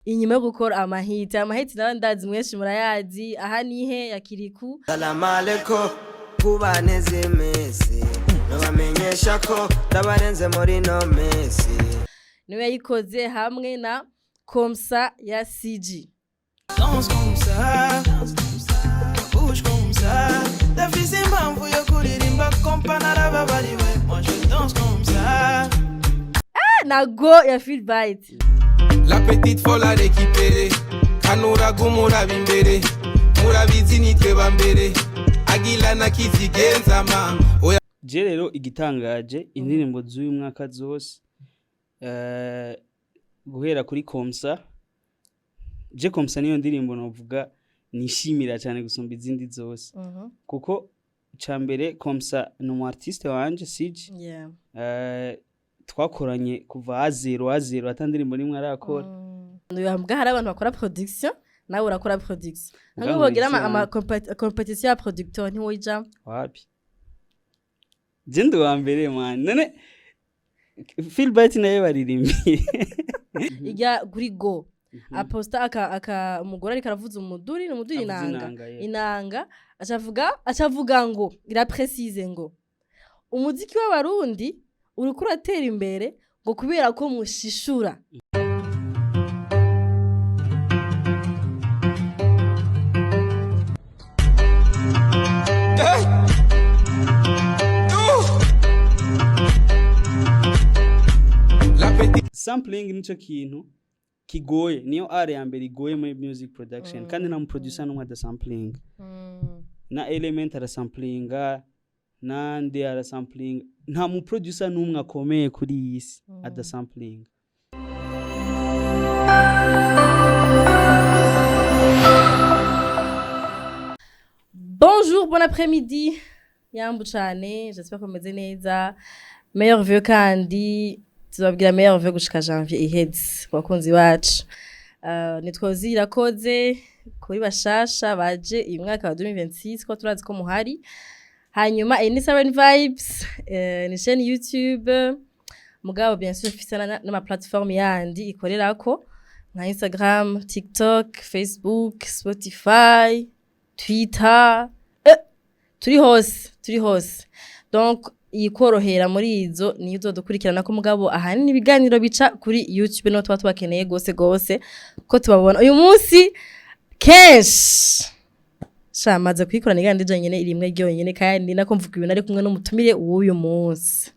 Inyuma yo gukora amahiti, amahiti nawe ndazi mwenshi murayazi, aha nihe ya Kiriku. Salamu alaikum kubaneze imisi, nobamenyesha ko ndabarenze muri no misi. Niwe yayikoze hamwe na Komsa ya CG. Danse comme ça, bouge comme ça. Ndafise impamvu yo kuririmba kompa narababariwe. Moi je danse comme ça. Na Go ya Philbyte. La petite folle a récupéré kanuraga umuraba imbere murabizi nitwe ba mbere agila na kizigenza ma oya. Je rero igitangaje, indirimbo z'uyu mwaka zose, guhera kuri Komsa, je Komsa niyo ndirimbo novuga nishimira cyane gusumba izindi zose, kuko ca mbere Komsa ni umu artiste wanje CG. Twakoranye kuva à zéro, à zéro, ata ndirimbo nimwe arakora. Mbwa hari abantu bakora production, nawe urakora production. Mbwa ntabwo bogira nkora ama compétition ya producteur, ntiwoyijamwo? Wapi, je ndi uwa mbere man. None Philbyte nayo baririmbiye. Ijya kuri Go aposta aka umugore ariko aravuza umuduri, ni umuduri. Avuza Inanga. Inanga, yeah. Inanga, acavuga ngo iraprécise ngo umuziki w'Abarundi uriko uratera imbere ngo kubera ko mushishura. La petite Sampling nico kintu kigoye, niyo art ya mbere igoye muri music production, kandi nta muproducer n'umwe adasampling. Na Element arasamplinga, nande arasamplinga, nta muproducer n'umwe akomeye kuri iyi si adasamplinga. Bonjour, bon après-midi. Yambu cane, j'espère ko mumeze neza. Meilleurs vœux kandi, tuzababwira meilleurs vœux gushika janvier iheze ku bakunzi bacu. Nitwozi irakoze kuri bashasha baje uyu mwaka wa 2026, ko turazi ko muhari. Hanyuma iyi ni Seven Vibes, ni chaîne YouTube. Mugabo bien sûr ifise n'ama plateforme yandi ikorerako nka Instagram, TikTok, Facebook, Spotify, Twitter, turi hose, turi hose. Donc ikorohera muri izo niyo uzodukurikirana ko, mugabo ahanini ibiganiro bica kuri YouTube, no tuba tubakeneye gose gose ko tubabona. Uyu munsi kenshi sha maze kuyikorana iganiro ryonyene rimwe ryonyene, kandi nako mvuga ibintu ari kumwe n'umutumire w'uyu munsi,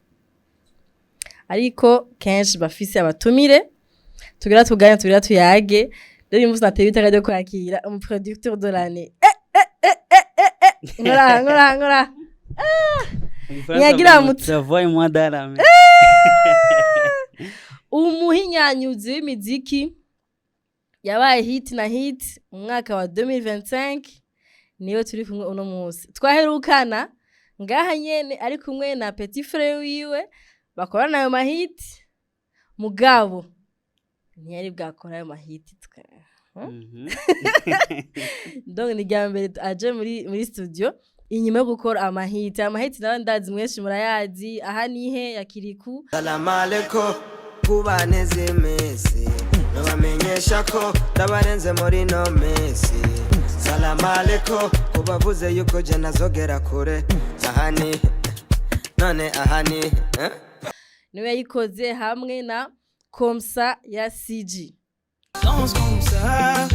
ariko kenshi bafise abatumire tugira tuganire, tugira tuyage. Rero uyu munsi nateye iteka ryo kwakira umuproducteur de l'année. Nkora nkora nkora. Ntiyagira Travail moi dans la main. Umuhinyanyuzi w'imiziki yabaye hit na hit mu mwaka wa 2025 niwe turi kumwe uno munsi. Twaherukana ngaha nyene ari kumwe na petit frère wiwe bakorana ayo mahiti, mugabo ntiyari bwakora ayo mahiti. Donc ni irya mbere aje muri studio inyuma yo gukora amahiti. Amahiti nawe ndazi mwenshi murayazi, aha nihe ya Kiriku. Salamu alaikum kubaneze imisi, nobamenyesha ko ndabarenze muri no misi. Salamu alaikum kubavuze yuko je nazogera kure, aha ni none aha ni eh? Niwe yayikoze hamwe na Komsa ya CG. Danse comme ça,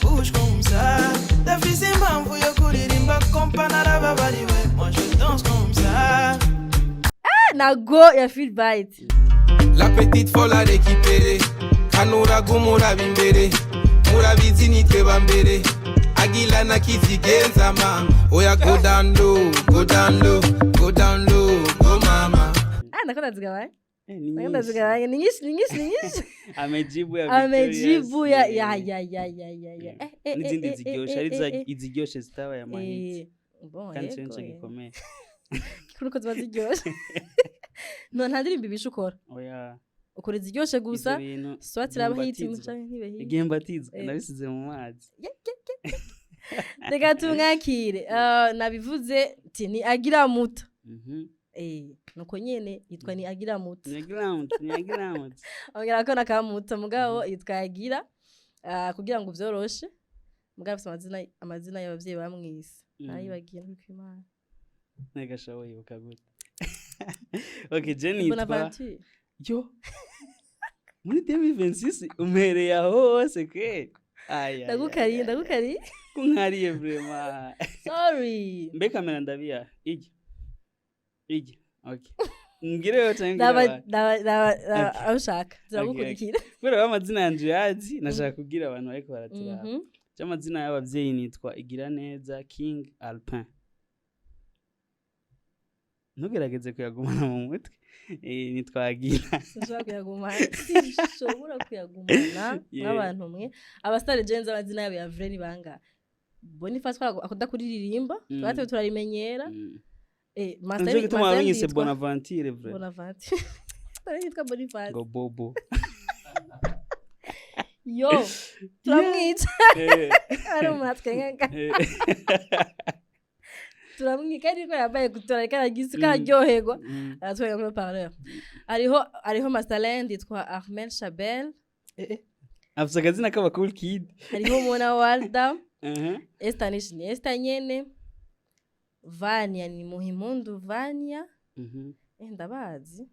bouge comme ça. Ndafise impamvu yo kuririmba kompa narababariwe. Moi je danse comme ça. Na Go ya Philbyte. La petite folle a récupéré kanuraga umuraba imbere murabizi nitwe ba mbere agila na kizigenza ma oya go down low, go down low, go down low, go mama. Ah, nako ndazigabaye. Ni Nako nyinshi. ndazigabaye, ni nyinshi, ni nyinshi, ni nyinshi. Amejibu ya Amejibu ya Victorious, ya ya ya ya ya ya. N'izindi ziryoshe, ari iziryoshe zitabaye amahiti. Bon, kandi ico yego, nico gikomeye. Kuri uko ziba ziryoshe, no nta ndirimbo ibishe ukora. Oya. Ukora iziryoshe gusa. Ivyo bintu Soit iraba hit igihe mbatizwa. canke ntibe hit. Igihe mbatizwa nabisize mu mazi. Reka tumwakire. Nabivuze ti ni agira muto. Nuko nyene yitwa ni Agira Muta. Nyagiramutse, nyagiramutse. Ongera ko nakamuta, mugabo yitwa Agira kugira ngo vyoroshe, mugabo afise amazina y'abavyeyi bamwise. Narayibagiye, nuko Imana. Ntagasha wibuka gute? Okay, je nitwa Bonaventure. Yo, muri 2026 umpereye aho hose kwe. Ay, ay. Ndagukariye, ndagukariye. Kunkariye vraiment. Sorry. Mbe kamera ndabiya ijya ijya. Okay, mbwire yo cyangwa mbwire Ndaba abantu? ndaba Okay. aho ushaka ziragukurikira. Kubera ko amazina yanje uyazi, nashaka kubwira abantu bariko baraturaba. Amazina y'abavyeyi nitwa Igiraneza King Alpin. Ntugerageze kuyagumana mu mutwe. Nitwa Agira. Sinshobora kuyagumana, sinshobora kuyagumana. Nk'abantu mwe abasitari, jenze amazina yabo ya vrai ni bangahe? Boniface akunda kuririmba. Twatwe turarimenyera. Master. Nico gituma Master wanyise yitwa Bonaventure vrai. Bonaventure. Yitwa Boniface. Ngo Bobo. Yo, turamwica. Ari umuntu atwenga. Turamwica ariko yambaye gutora, ariko aragize uko araryoherwa. Aratwenga muri parleur. Hariho Masterland yitwa Ahmed Chabel. Afise akazina k'aba cool kid. Hariho Mona Walda. Esther Nish ni Esther nyene. Vania ni Muhimundu Vania. Ndabazi.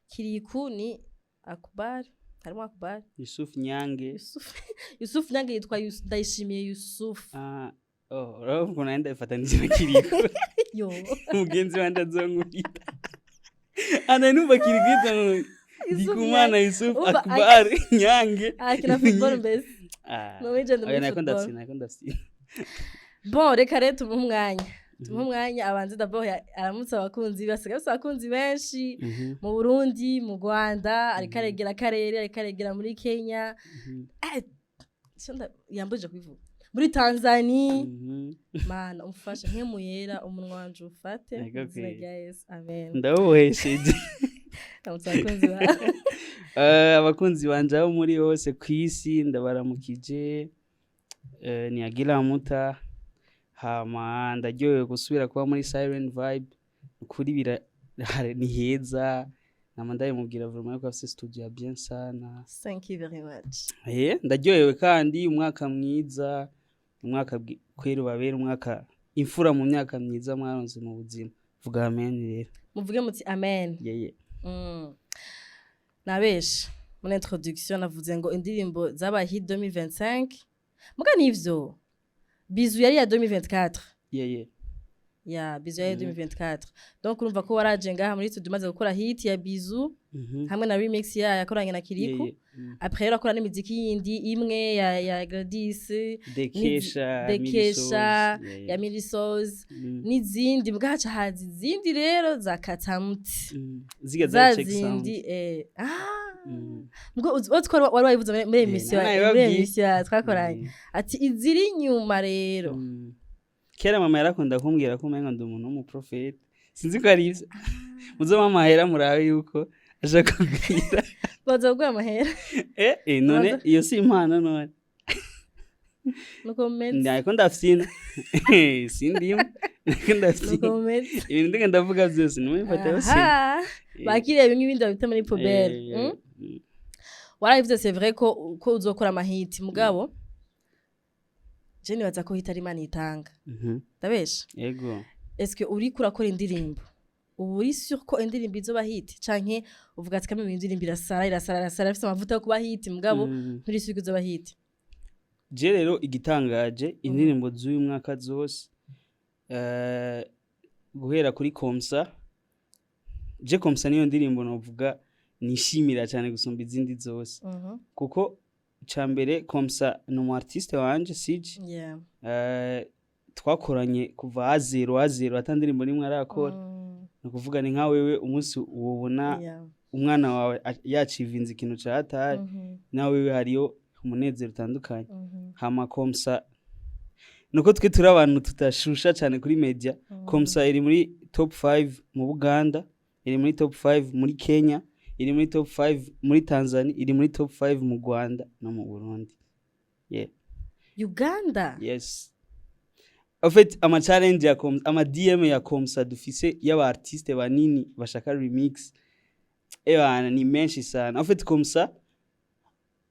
Kiriku ni Akbar, harimo Akbar. Yusuf Nyange. Yusuf Nyange yitwa Ndayishimiye Yusuf. Ah, oh, urabona ukuntu nari ndabifatanije na Kiriko. Yo. Mugenzi wanje azonkubita ana numva Kiriko yitwa ngo Yusuf. Ndikumana Nyange. Yusuf. Umva, Akbar Nyange. Akina football mbese. Ah. Ni legend muri Oya, nariko football. ndafyina, nariko ndafyina. Bon, reka rero tumuhe umwanya abanze d'abord aramutse abakunzi. Basigaye bafise abakunzi benshi mu Burundi, mu Rwanda, ariko aregera akarere, ariko aregera muri Kenya. Yambujije kubivuga, muri Tanzania. Mana umfashe nkemuyera umunwa wanje ufate. Ego mu izina kweli. rya Yesu, amen. Ndawuhesheje. Aramutse abakunzi bawe. Abakunzi banje abo muri hose kw'isi, ndabaramukije. Ni Agira Muta. Hama ndaryohewe gusubira kuba muri Siren Vibe. Ukuri bira ni heza, nama ndabimubwira vraiment yuko afise studio ya bien sana. Thank you very much. Ndaryohewe kandi umwaka mwiza, umwaka kweri ubabere umwaka imfura mu myaka myiza mwaronse mu buzima. Vuga amen rero. Muvuge muti amen. Yeye. Nabeshe muri introduction navuze ngo indirimbo zabaye hit 2025, muga nivyo, Bizu yari ya 2024. Yeye. Ya Bizu yari 2024, donc urumva ko waraje ngaha muri studio umaze gukora hit ya Bizu hamwe na remix yayo yakoranye na Kiriku. Yeye. Après rero akora n'imiziki yindi imwe ya Gladys. Dekesha. Dekesha. Minisos, yeye. Ya Milisos. N'izindi, muga haca haza izindi rero za Katamuti. Ziga za za check sound. zindi Mbwo uzi ko wari wabivuze muri émission, muri Nabibabwiye. émission twakoranye, ati iziri inyuma rero. Kera mama yarakunda kumbwira ko umenga ndi umuntu w'umuprofeti, sinzi ko ari ivyo. Muzoma amahera murabe yuko aja kubwira. Baza kuguha amahera. None Baza- iyo si impano none? Nuko mumeze. Nariko ndafyina, sindimo, nariko ndafyina. Nuko mumeze. Ibintu ndiko ndavuga vyose nimubifate yose. Aha. Bakiriye bimwe, ibindi babita muri poubelle. Warabivuze, c'est vrai ko uzokora amahiti, mugabo je nibaza ko hit ari Imana itanga. Ndabesha? Ego. Est-ce que uriko urakora indirimbo ubu uri sûr ko indirimbo izoba hit, canke uvuga ati kamwe indirimbo irasara, irasara, irasara, ifise amavuta yo kuba hit, mugabo nturi sûr ko izoba hit? Je rero igitangaje, indirimbo z'uyu mwaka zose, guhera kuri Komsa, je Komsa niyo ndirimbo novuga nishimira cyane gusumba izindi zose, kuko ca mbere Komsa ni umu artiste wanje sije. Twakoranye kuva à zéro, à zéro, ata ndirimbo nimwe arakora. Ni ukuvuga ni nka wewe umunsi wobona umwana wawe yacivinze ikintu ca hatari, nawe wewe hariyo umunezero utandukanye. Hama Komsa nuko twe turi abantu tudashusha cyane kuri media. Komsa iri muri top 5 mu Buganda, iri muri top 5 muri Kenya, iri muri top 5 muri Tanzania, iri muri top 5 mu Rwanda no mu Burundi, yeah. Uganda? Yes. En fait, ama challenge ya Komsa, ama DM ya Komsa dufise y'aba artiste banini bashaka remix, ebana, ni menshi sana. En fait, Komsa,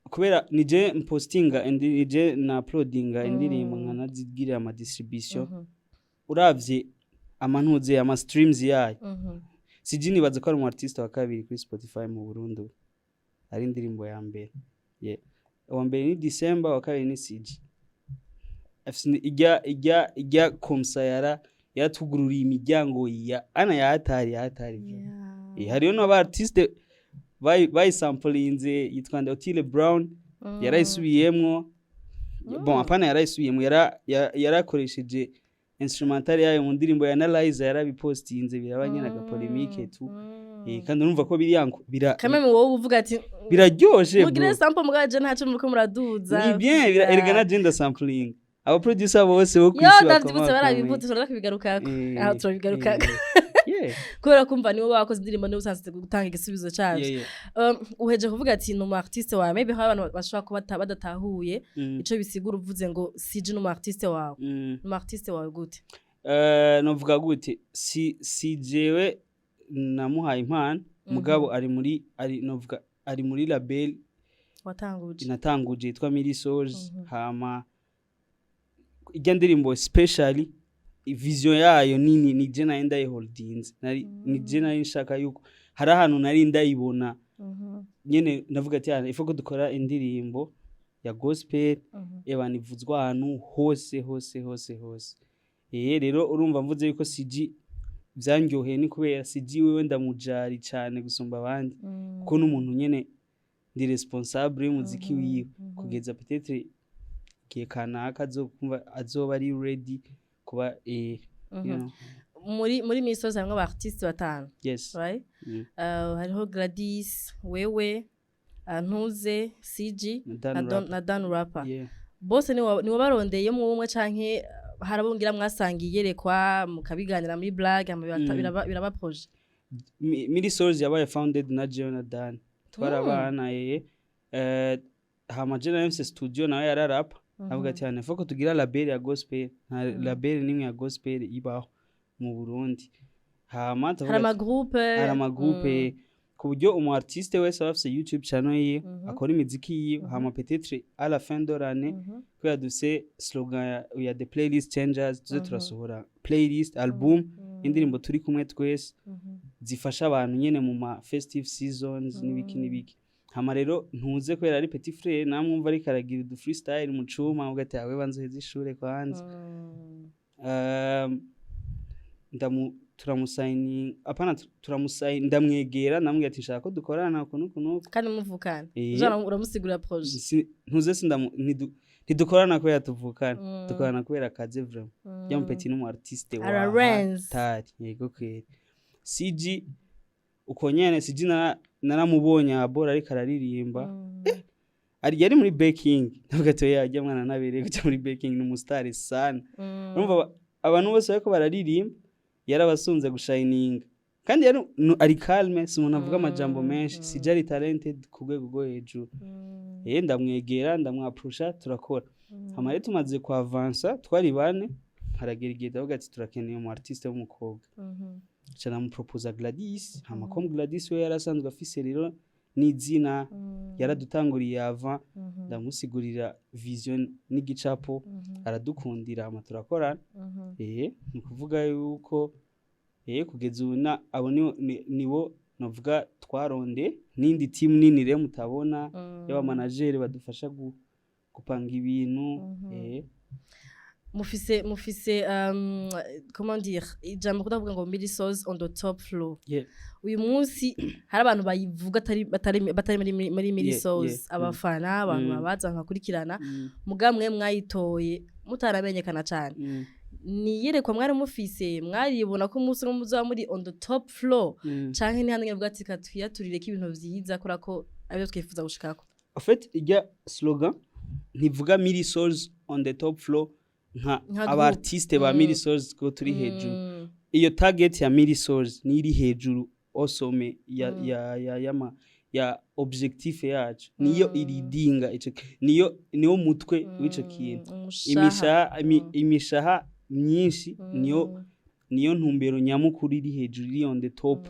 kubera nije mpostinga, nije na uploadinga indirimbo, nkanazigirira ama distribution, uravye amantuze, ama streams yayo, siji nibaza ko ari umu artiste wa kabiri kuri Spotify mu Burundi ubu. Ari indirimbo ya mbere, yeah. Uwa mbere ni December, wa kabiri ni CG. Afise ijya Komsa yaratugururiye imiryango ya ana ya hatari, ya hatari. Hariyo n'aba artiste bayisampulinze, yitwa nde, Otile Brown, yarayisubiyemwo. Bon, apana yarayisubiyemwo, yarakoresheje instrumental yayo mu ndirimbo ya Analyze, yarabipostinze, biraba nyene agapolémique tu. Kandi urumva ko biriya bira Kameme wowe uvuga ati biraryoshe, mugire bro. sample, mugabo je ntaco muriko muraduza. Ni bien, erega na je ndasampling aba producer bose bo Yo, kwisi. ndavyibutse, barabivutse, turaza kubigarukako. Aho turabigarukako. Kubera kumva niwe wakoze indirimbo, niwe usanzwe gutanga igisubizo cavyo. Uheje kuvuga ati ni umu artiste wawe, maybe hari abantu bashobora kuba badatahuye ico bisigura uvuze ngo CG ni umu artiste wawe. Ni umu artiste wawe gute? Novuga gute, si jewe namuhaye impano, mugabo ari muri, ari, novuga ari muri label watanguje. Natanguje, yitwa Miri Souls. Hama ijya ndirimbo specially, vision yayo nini ni je nari ndayiholdinze, nari ni je nari nshaka yuko hari ahantu nari ndayibona nyene, ndavuga ati: "Ah, ifo ko dukora indirimbo ya gospel, eba ivuzwa ahantu hose hose hose hose." Rero urumva mvuze yuko CG vyandyoheye, ni kubera CG wewe ndamujari cane gusumba abandi, kuko n'umuntu nyene ndi responsable y'umuziki wiwe kugeza peut-être igihe kanaka azokumva azoba ari ready kuba you know. Muri Misozi harimwo aba artiste batanu. Yes. Right? Mm. Hariho Gladys, wewe, Ntuze, CG na Dan na Don, Rapper. na Dan Rapper. Yeah. Bose ni wabarondeye mu umwe canke harabongira mwasangiye yerekwa mukabiganira muri blague hama biraba projet? Miri Souls yabaye founded na Jewe na Dan, twarabana. Hama je na MC studio, nawe yararapa, avuga ati: "Hano ko tugira label ya gospel, nta label nimwe ya gospel ibaho mu Burundi." Hama Hari tuvuga ati- amagroupe. Hari amagroupe, ku buryo umu artiste wese aba afise YouTube channel yiwe, akora imiziki yiwe, hama peut-être à la fin de l'année, kubera dufise slogan ya the playlist changers, tuze turasohora playlist album, indirimbo turi kumwe twese, zifasha abantu nyene mu ma festive seasons n'ibiki n'ibiki. Hama rero ntuze, kubera ari petit frère, namwumva ariko aragira udu freestyle mu cuma, uvuga ati: "Awe, banza uheze ishure kwanza." Turamusayini, apana, turamusayini, ndamwegera, ndamubwira ati: "Nshaka ko dukorana uku n'uku n'uku." Kandi muvukana? Jana uramusigurira projet? Ntuze sindamu ntidukorana kubera tuvukana, dukorana kubera akaze vraiment. Ya petit n'umu artiste wa Ararenze. hatari, yego kweri. CG uko nyene, CG naramubonye abora ariko araririmba, ari yari muri baking, ndavuga ati: "Oya, ajya mwana nabereye kuja muri baking, ni umustar sana." Urumva abantu bose bariko bararirimba yarabasunze gushininga, kandi yari ari calme, si umuntu avuga amajambo menshi. CG ari talented ku rwego rwo hejuru. Ndamwegera, ndamwaprusha, turakora. Hama rero tumaze kuavansa, twari bane, haragera igihe ndavuga ati: "Turakeneye umu artiste w'umukobwa." Ca ndamuproposa Gladys. Hama comme Gladys we yarasanzwe afise rero n'izina, yaradutanguriye avant, ndamusigurira vision n'igicapo, aradukundira, hama turakorana. Ni ukuvuga yuko kugeza ubu abo nibo novuga twaronde, n'indi team nini rero mutabona y'abamanageri badufasha gupanga ibintu. Mufise comment dire, ijambo kudavuga ngo Miri Souls on the top floor. Uyu munsi hari abantu bayivuga batari muri Miri Souls, abafana, abantu babaza, abantu bakurikirana, muga mwe mwayitoye mutaramenyekana cane. Ni iyerekwa mwari mufise, mwaribona ko umunsi umwe muzoba muri on the top floor, canke ni hano mvuga ati: "Katwiyaturire ko ibintu vyiza kubera ko aribyo twifuza gushikako"? En fait, ijya slogan ntivuga Miri Souls on the top floor nka Nka group. aba artiste ba Miri Souls ko turi hejuru. Iyo target ya Miri Souls ni iri hejuru osome ya ya yama ya objectif yacu, niyo iridinga ico, niyo mutwe w'ico kintu. Umushaha. Imishaha. myinshi. Niyo ntumbero nyamukuru iri hejuru, iri on the top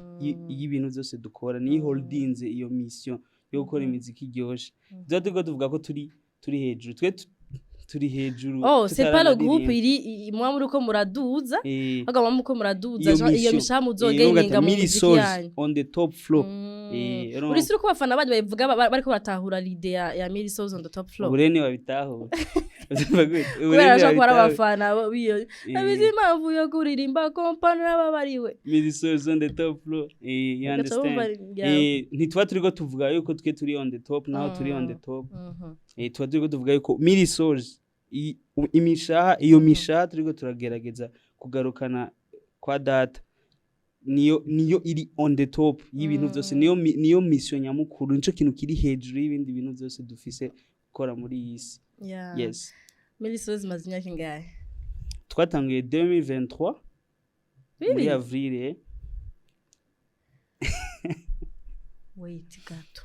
y'ibintu byose dukora. Niyo holdinze iyo mission yo gukora imiziki iryoshe. Tuba turiko tuvuga ko turi hejuru, twe turi hejuru. Oh, c'est pas le groupe. Tutaranaririmba. Iri muba muriko muraduza. Bagabo muko muraduza. Iyo Iyo mission. mishaha muzogeninga mu muziki yanyu. On the top floor. Urumva? Uri sure ko abafana banyu babivuga bariko batahura l'idée ya Milly Souls on the top floor? Uburene babitahura. Uvyumva gute? Kubera Uburene bashobora kuba ari babitahura. abafana biyo abizi impamvu yo kuririmba kompano n'ababariwe. Milly Souls on the top floor. You Ugaca wumva understand? Ntituba turiko tuvuga yuko twe turi on the top, naho turi on the top. Tuba turiko tuvuga yuko Milly Souls imishaha, iyo mishaha turiko turagerageza kugarukana kwa data, niyo iri on the top y'ibintu byose. Niyo mission nyamukuru, nico kintu kiri hejuru y'ibindi bintu byose dufise gukora muri iyi si. Yes. Milly Souls imaze imyaka ingahe? Twatanguye 2023 muri Really? avril. Wait gato.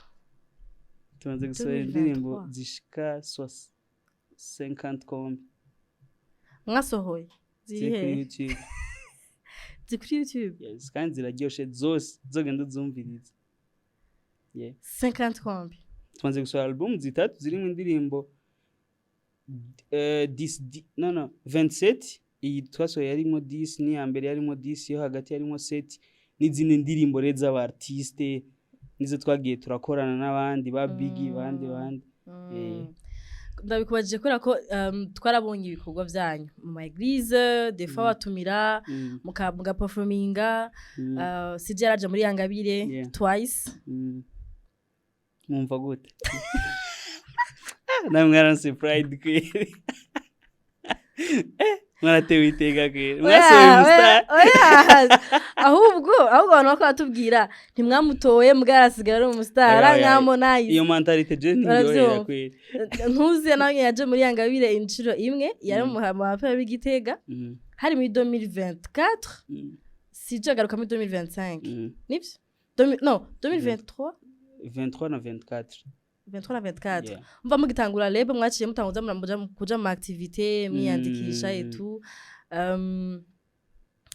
Tumaze gusohora 2023. indirimbo zishika 50 kombi. Mwasohoye ziri Ziri kuri hehe? YouTube. Ziri kuri YouTube? Yes, kandi ziraryoshe zose, zogenda uzumviriza, yeah. 50 kombi? Tumaze gusohora album zitatu zirimo indirimbo 10 no 27. Iyi twasohoye yarimo 10, n'iya mbere yarimo 10, yo hagati yarimo 7, n'izindi ndirimbo rero z'aba artiste nizo twagiye turakorana n'abandi ba bigi bandi. Ndabikubajije kubera ko twarabonye ibikorwa byanyu mu ma église, des fois batumira mugaperforminga. CJ yaraje muri Yangabire twice. Mwumva gute? Namwe mwaranse pride kweri. Mwaratewe iteka kweri, mwasohoye umustar. Oya, ahubwo abantu bako batubwira ntimwamutoye, mbwarasigaye ari umustar. Oya, oya. Harmonize. Iyo mentalité je ntiryohera Uravyumva. kweri. Ntuzi nawe yaje muri Yangabire inshuro imwe, yari mu mapera w'Igitega. Hari muri 2024. CJ agaruka muri 2025. Nivyo? No, 2023. 23 na 24. 23 na 24. Yeah. Mva mugitangura label, mwaciye mutanguza muramuja kuja mu activité, mwiyandikisha et tout.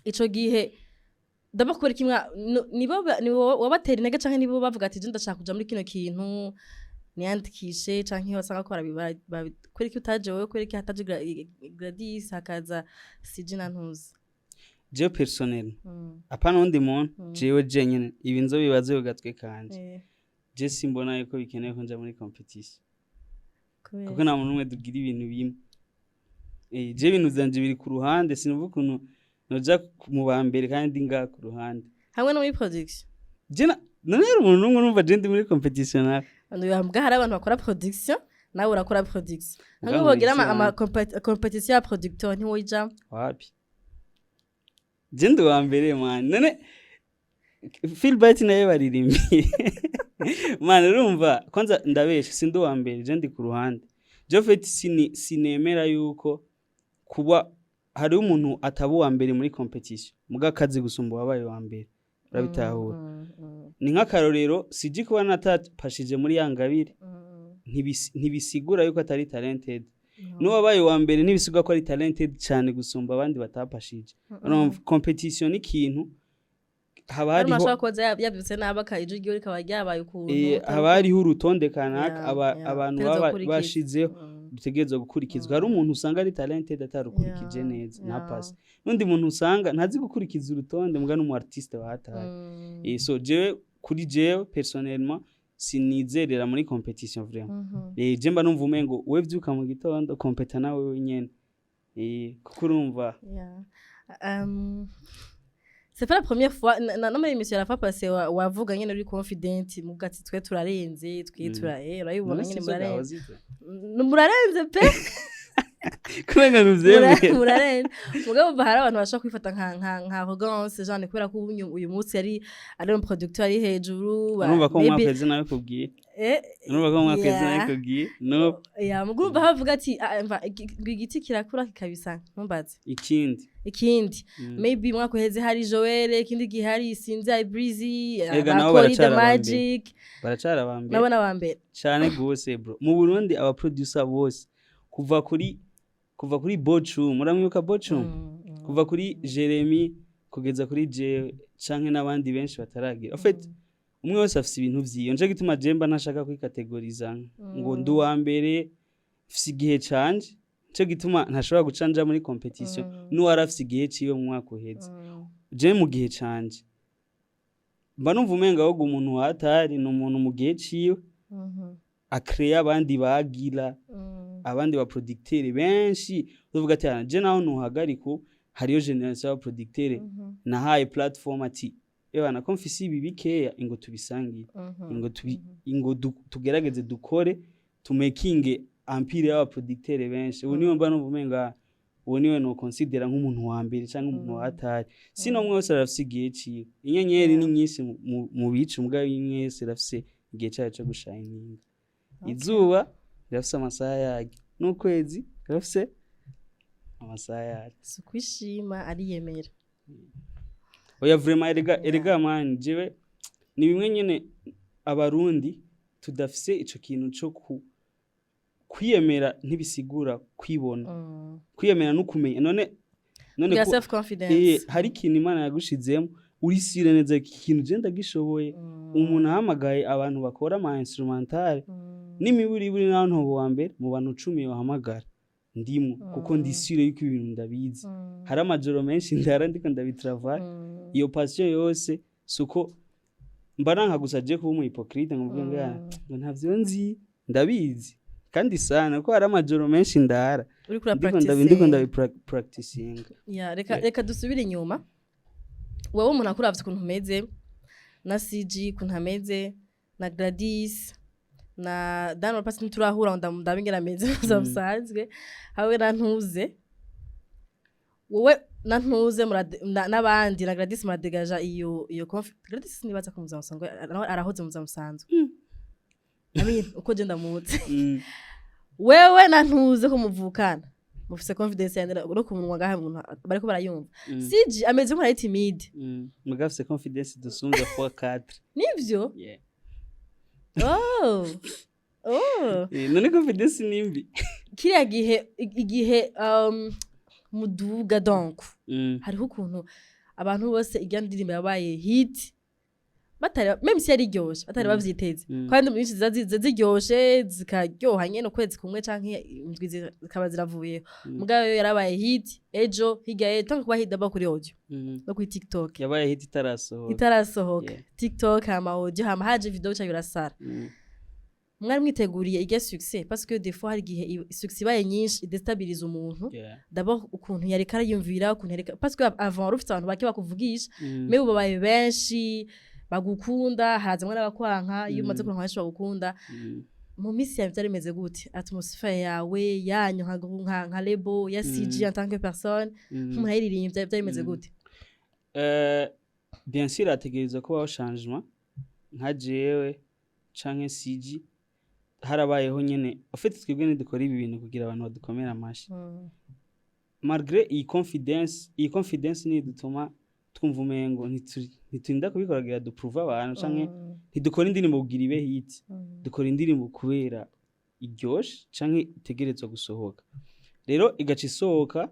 Ico gihe ndabakora kimwe nibo nibo wabatera intege canke nibo bavuga ati: "Je ndashaka kuja muri kino kintu, niyandikishe," canke wasanga ko kubera iki utaje wowe, kubera iki hataje Gladys, hakaza CJ na Ntuzi? Jewe personnel, apana undi muntu, jewe jenyene, ibi nzobibaze ku gatwe kanje. Je simbona yuko bikenewe ko nja muri competition. Kubera? Kuko nta muntu n'umwe tugira ibintu bimwe. Je ibintu vyanje biri ku ruhande, sinumva ukuntu noja mu ba mbere kandi ngaha ku ruhande. Hamwe no muri production. Je none hari umuntu n'umwe urumva je ndi muri competition nawe? Mbwa hari abantu bakora production, nawe urakora production. Mbwa Hamwe bogira nkora ama ivyanje. Competition ya producteur, ntiwoyijamwo? Wapi, je ndi uwa mbere man. None Philbert nawe baririmbiye man. Urumva, kwanza ndabesha, sindi uwa mbere, je ndi ku ruhande. Je fait sinemera yuko kuba hariho umuntu ataba uwa mbere muri competition muga akazi gusumba uwabaye uwa mbere, urabitahura? Ni nk'akarorero, siji kuba natapashije muri ya ngabire ntibisigura yuko atari talented. N'uwabaye uwa mbere ntibisigura ko ari talented cyane gusumba abandi batapashije. Urumva, competition ni ikintu haba hari hariho umuntu ashobora kuba yabyutse nabi ijwi ryiwe rikaba ryabaye ukuntu haba hariho urutonde kanaka abantu utegerezwa baba gukurikiza. bashizeho, dutegerezwa gukurikizwa. Hari umuntu usanga ari talented atarukurikije neza, ntapase, n'undi muntu usanga ntazi gukurikiza urutonde mbwa n'umu artiste wahataye. So jewe, kuri jewe personnellement, sinizerera muri competition vraiment. Je mba numva umengo we vyuka mu gitondo competa nawe wenyene, kuko urumva. Yeah. C'est pas la première fois no muri émission la fois passée wavuga nyene uri confident muvuga ati: "Twe turarenze, twe tura," urabibona. None Nyene sivyo murarenze. gahoze? Murarenze pe. Kubera ntuvyemera. Murarenze, mugabo hari abantu bashobora kwifata nka arrogance, genre kubera ko uyu munsi ari un producteur ari hejuru. Urumva ko mu mwaka uheze nabikubwiye? Urumva ko mu mwaka uheze nabikubwiye? No. Ya, mugabo bavuga ati: "Ah, mva, igiti kirakura kikabisa," ntumbaze. Ikindi. Ikindi, maybe umwaka uheze hari Joel, ikindi gihe hari sinzi hari Breezy, Ega nabo ba Kori the baracara aba mbere. Magic. Baracara aba mbere. Nabo n'aba mbere. Cane gose bro. Mu Burundi aba producer bose kuva kuri Kuva kuri Bochum, muramwibuka Bochum? Mm. Kuva kuri Jeremy kugeza kuri jewe canke n'abandi benshi bataragira, en fait umwe wese afise ibintu vyiwe. Nico gituma je mba ntashaka kwikategoriza ngo ndi uwa mbere, mfise igihe canje. Nico gituma ntashobora guca nja muri competition n'uwari afise igihe ciwe mu mwaka uheze. Je mu gihe canje mba numva umenga ahubwo umuntu watari ni umuntu mu gihe ciwe akreya abandi bagira abandi ba producteur benshi, uvuga ati: "Ah, je naho ntuhagarika ubu, hariyo génération y'aba producteur nahaye platform ati: ebana, ko mfise ibi bikeya, ingo tubisangire, ingo tubi, ingo tugerageze dukore, tumekinge empire y'aba producteur benshi." Ubu niwe mba numva umenga uwo niwe no considera nk'umuntu wa mbere canke umuntu wa hatari. Sino umwe wese arafise igihe ciwe. Inyenyeri ni nyinshi mu bicu, mugabo imwe wese irafise igihe cayo co gushininga. Izuba rirafise amasaha yaryo, n'ukwezi rirafise amasaha yaryo. Si ukwishima, ariyemera. Oya, vraiment, erega, erega man, jewe ni bimwe nyene Abarundi tudafise ico kintu co kwiyemera. Ntibisigura kwibona. Kwiyemera no kumenya none kugira self confidence. Hari ikintu Imana yagushizemo, urisire neza, iki kintu je ndagishoboye. Umuntu ahamagaye abantu bakora ama instrumental n'imiburiburi, naho ntobo wa mbere mu bantu 10 bahamagara ndimwo, kuko ndisire yuko ibintu ndabizi. Hari amajoro menshi ndara ndiko ndabitravaille. Iyo passion yose suko mba nanka gusa je kuba umu hypocrite ngo mvuge ngo: "Ah, ngo ntavyo nzi." Ndabizi kandi sana, kuko hari amajoro menshi ndara uriko ndiko ndiko urapracticing. Ndabipracticinga. Yeah, reka reka dusubire inyuma. Wewe umuntu akuravye ukuntu umeze, na CG ukuntu ameze, na Gladys na Dan Pasi, ntiturahura ngo ndabe ingene ameze mu buzima busanzwe, hamwe na Ntuze, wowe na Ntuze n'abandi na Gladys muradegaja iyo Gladys nibaza ko mu buzima busanzwe nawe arahoze mu buzima busanzwe. I mean, uko je ndamuzi, wewe na Ntuze ko muvukana, mufise confidence yandera no ku munwa ngaha umuntu bariko barayumva. CG ameze nk'umuntu ari timide. Muga afise confidence dusumvya fois 4. Nivyo? Yeah. Oh. None confidence ni mbi? Kiriya gihe, igihe muduga, donc hariho ukuntu abantu bose irya ndirimbo yabaye hit batari, même si yari iryoshe, batari bavyiteze. Kandi nyinshi ziza ziryoshe, zikaryoha nyene ukwezi kumwe canke indwi, zikaba ziravuyeho. Mugabo yo yarabaye hit ejo, hirya ejo, tanka kuba hit d'abord kuri audio no kuri TikTok. Yabaye hit itarasohoka. Itarasohoka. TikTok, hama audio, hama haje video, ca birasara. Mwari mwiteguriye irya succès? Parce que des fois hari igihe succès ibaye nyinshi idestabiliza umuntu. D'abord ukuntu yareka ariyumvira, ukuntu yareka, parce que avant wari ufite abantu bake bakuvugisha, mais ubu babaye benshi bagukunda, harazamwe n'abakwanka. Iyo umaze kuronka benshi bagukunda, mu minsi yawe vyari bimeze gute, atmosphère yawe, yanyu nka label ya CG, en tant que personne, nk'umuntu ayiririmbye, vyari bimeze gute? Bien sûr hategerezwa kubaho changement. Nka jewe canke CG harabayeho nyene. En fait twebwe ntidukora ibi bintu kugira abantu badukomere amashi. Malgré iyi confidence, iyi confidence niyo dutuma twumva umengo ntiturinda kubikora kugira duprouve abantu, canke ntidukora indirimbo kugira ibe hit. Dukora indirimbo kubera iryoshe canke itegerezwa gusohoka. Rero igaca isohoka.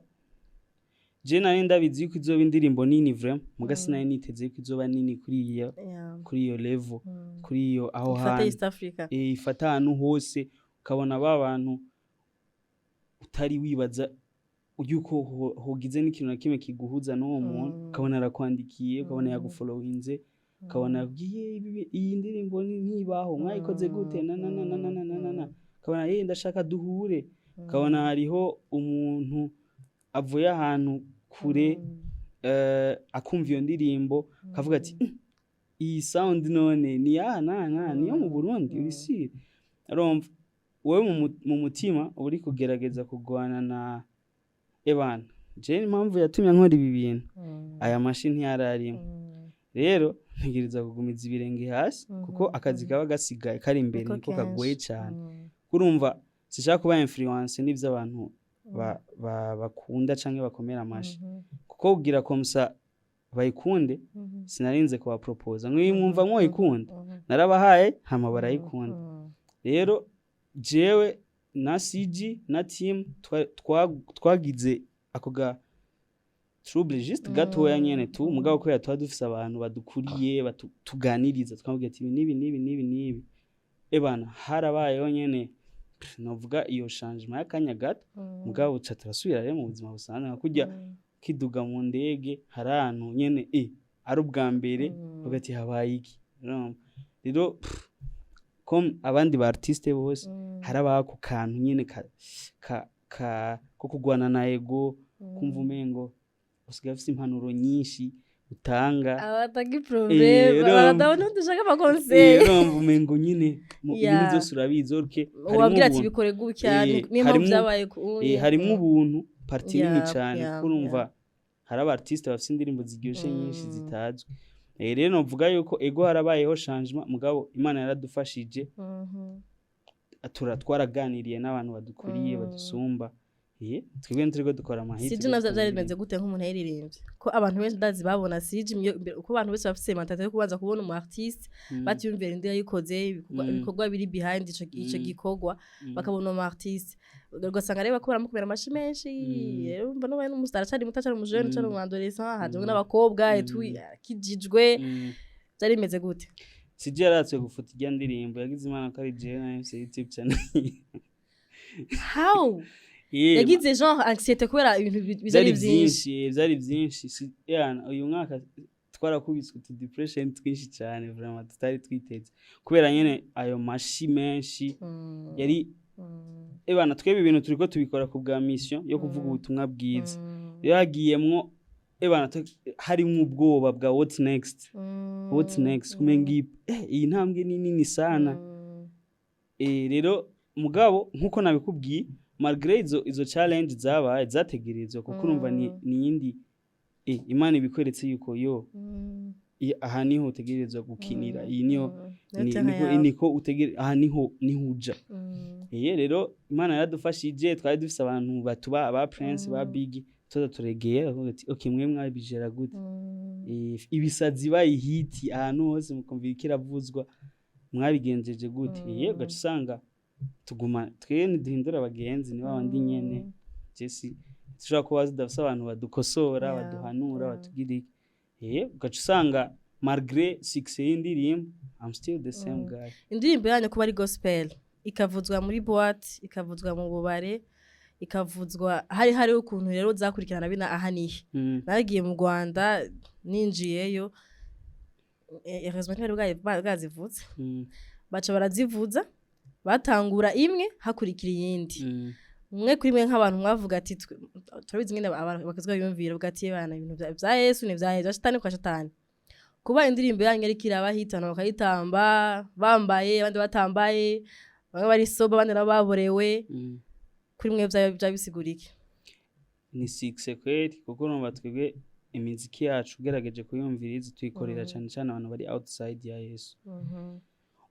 Je nari ndabizi yuko izoba indirimbo nini vraiment, muga sinari niteze yuko izoba nini kuri iyo kuri iyo level, kuri iyo aho ifate hantu. East Africa. Ifata ahantu hose, ukabona ba bantu utari wibaza yuko hogize n'ikintu na kimwe kiguhuza n'uwo muntu, ukabona arakwandikiye, ukabona yagufollowinze, ukabona yakubwiye: "Iyi ndirimbo ntibaho, mwayikoze gute?" na na na na na na na na na, ukabona: "Ndashaka duhure." Ukabona hariho umuntu avuye ahantu kure, akumva iyo ndirimbo akavuga ati: "Iyi sound none ni ya na na niyo mu Burundi?" Urisire urumva wowe mu mutima uba uri kugerageza kurwana na ebana. Je impamvu yatumye nkora ibi bintu, aya mashi ntiyararimo. Rero ntegereza kugumiza ibirenge hasi, kuko akazi kaba gasigaye kari imbere Niko niko kagoye kenshi. cyane. Kurumva sinshaka kuba influence n'ivyo abantu bakunda canke bakomera amashi, kuko kugira comme ça bayikunde, sinarinze kubapropoza ngo iyi mwumva mwoyikunda. Narabahaye hama barayikunda. Rero jewe Na CG na team twagize ako ga trouble juste gatoya nyene tu, mugabo kubera tuba dufise abantu badukuriye, tuganiriza, twamubwira ati ibi n'ibi n'ibi n'ibi n'ibi. Ebana, harabayeho nyene, pff, novuga iyo changement y'akanya gato, mugabo ca turasubira rero mu buzima busanzwe, nka kurya kiduga mu ndege, hari ahantu nyene ari ubwa mbere uvuga ati habaye iki? Urumva rero, pff, comme abandi ba artiste bose, harabaho ako kantu nyene ka ko kugwana na ego, kumva umengo usigaye ufise impanuro nyinshi utanga. Abatanga problème. Urumva. Batabona dushaka ama conseils. Urumva umengo nyine ibintu byose urabizi, okay, harimwo wabwira ati ubuntu. Bikore gutya. Niyo mpamvu byabaye ku Harimwo ubuntu, partie nini cane, kuko urumva hari aba artiste bafise indirimbo ziryoshe nyinshi zitazwi. Rero novuga yuko ego, harabayeho changement, mugabo Imana yaradufashije, twaraganiriye n'abantu badukuriye, badusumba. Twebwe nturiko dukora ama hit. CG navyo vyari bimeze gute nk'umuntu yaririmbye, ko abantu benshi ndazi babona CG uko abantu bose bafise mentalité yo kubanza kubona umu artiste, batiyumvira indi yayikoze, ibikorwa biri behind ico gikorwa, bakabona umu artiste, ugasanga rero bako baramukomera amashi menshi. Rero urumva n'ubaye n'umustar, acari muto, acari umujene, acari umu adolescent, hajemwo n'abakobwa et tout, akijijwe, vyari bimeze gute? CG yaratswe gufuta irya ndirimbo, yagize Imana ko ari jewe na MC YouTube channel. How yagize genre anxiété kubera ibintu Byari byari vyinshi? Byinshi, byari byinshi. Yana, uyu mwaka twarakubiswe utu depression twinshi cyane vraiment tutari twiteze, kubera nyene ayo mashi menshi yari. Ebana, twebwe ibintu turiko tubikora ku bwa mission yo kuvuga ubutumwa bwiza. Rero hagiyemwo, ebana, harimwo ubwoba bwa what next, what next, kumenga iyi ntambwe ni nini sana. Rero mugabo nkuko nabikubwiye, malgré izo challenge zabaye zategerezwa, kuko urumva ni yindi Imana ibikweretse yuko yo aha niho utegerezwa gukinira, iyi niyo Niyo terrain yawe. Niko aha niho uja. Rero Imana yaradufashije, twari dufise abantu batuba ba Prince, ba Big, tuza turegeye bakavuga ati okay, mwe mwabijera gute? Ibisazi bayihiti ahantu hose, mukumva ikiravuzwa, mwabigenjeje gute? Ugaca usanga tuguma twe ntiduhindura abagenzi, ni babandi nyene. Jesi dushobora kuba tudafise abantu badukosora, baduhanura, batugira iki. Ugaca usanga malgré succès y'indirimbo, I'm still the same guy. Indirimbo yanyu kuba ari gospel, ikavuzwa muri boîte, ikavuzwa mu bubare, ikavuzwa hariho ukuntu rero zakurikirana bina aha nihe? Naragiye mu Rwanda, ninjiyeyo, heureusement ntibari bwazivutse. Baca barazivuza, batangura imwe hakurikira iyindi. Umwe kuri mwe nk'abantu mwavuga ati turabizi nyine, abantu bakizwa biyumvira bavuga ati bana, ibintu vya Yesu ni vya Yesu, shitani kwa shitani. Kuba indirimbo yanyu ariko irabahitana, bakayitamba bambaye, abandi batambaye, bamwe bari sober, abandi nabo baborewe, kuri mwe vya bisigura iki? Ni succès kweri, kuko urumva twebwe imiziki yacu ugerageje kuyumviriza, tuyikorera cyane cyane abantu bari outside ya Yesu.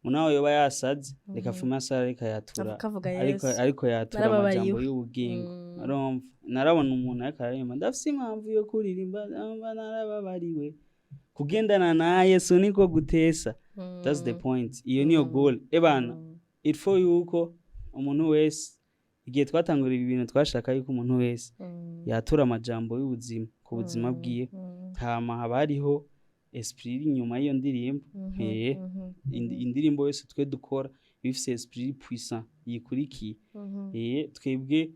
Unawe yoba yasaze, reka fume asara, ariko yatura akavuga ariko Yesu. Ariko yatura Narababariwe. amajambo y'ubugingo. Urumva, narabona umuntu ariko aririmba, ndafise impamvu yo kuririmba, ndumva narababariwe, kugendana na Yesu niko gutesa. That's the point, iyo niyo goal. Ebana, il faut yuko umuntu wese, igihe twatangura ibi bintu, twashaka yuko umuntu wese yatura amajambo y'ubuzima ku buzima bwiwe, hama haba hariho esprit iri inyuma y'iyo ndirimbo. Indirimbo yose twe dukora iba ifise esprit puissant yikurikiye. Twebwe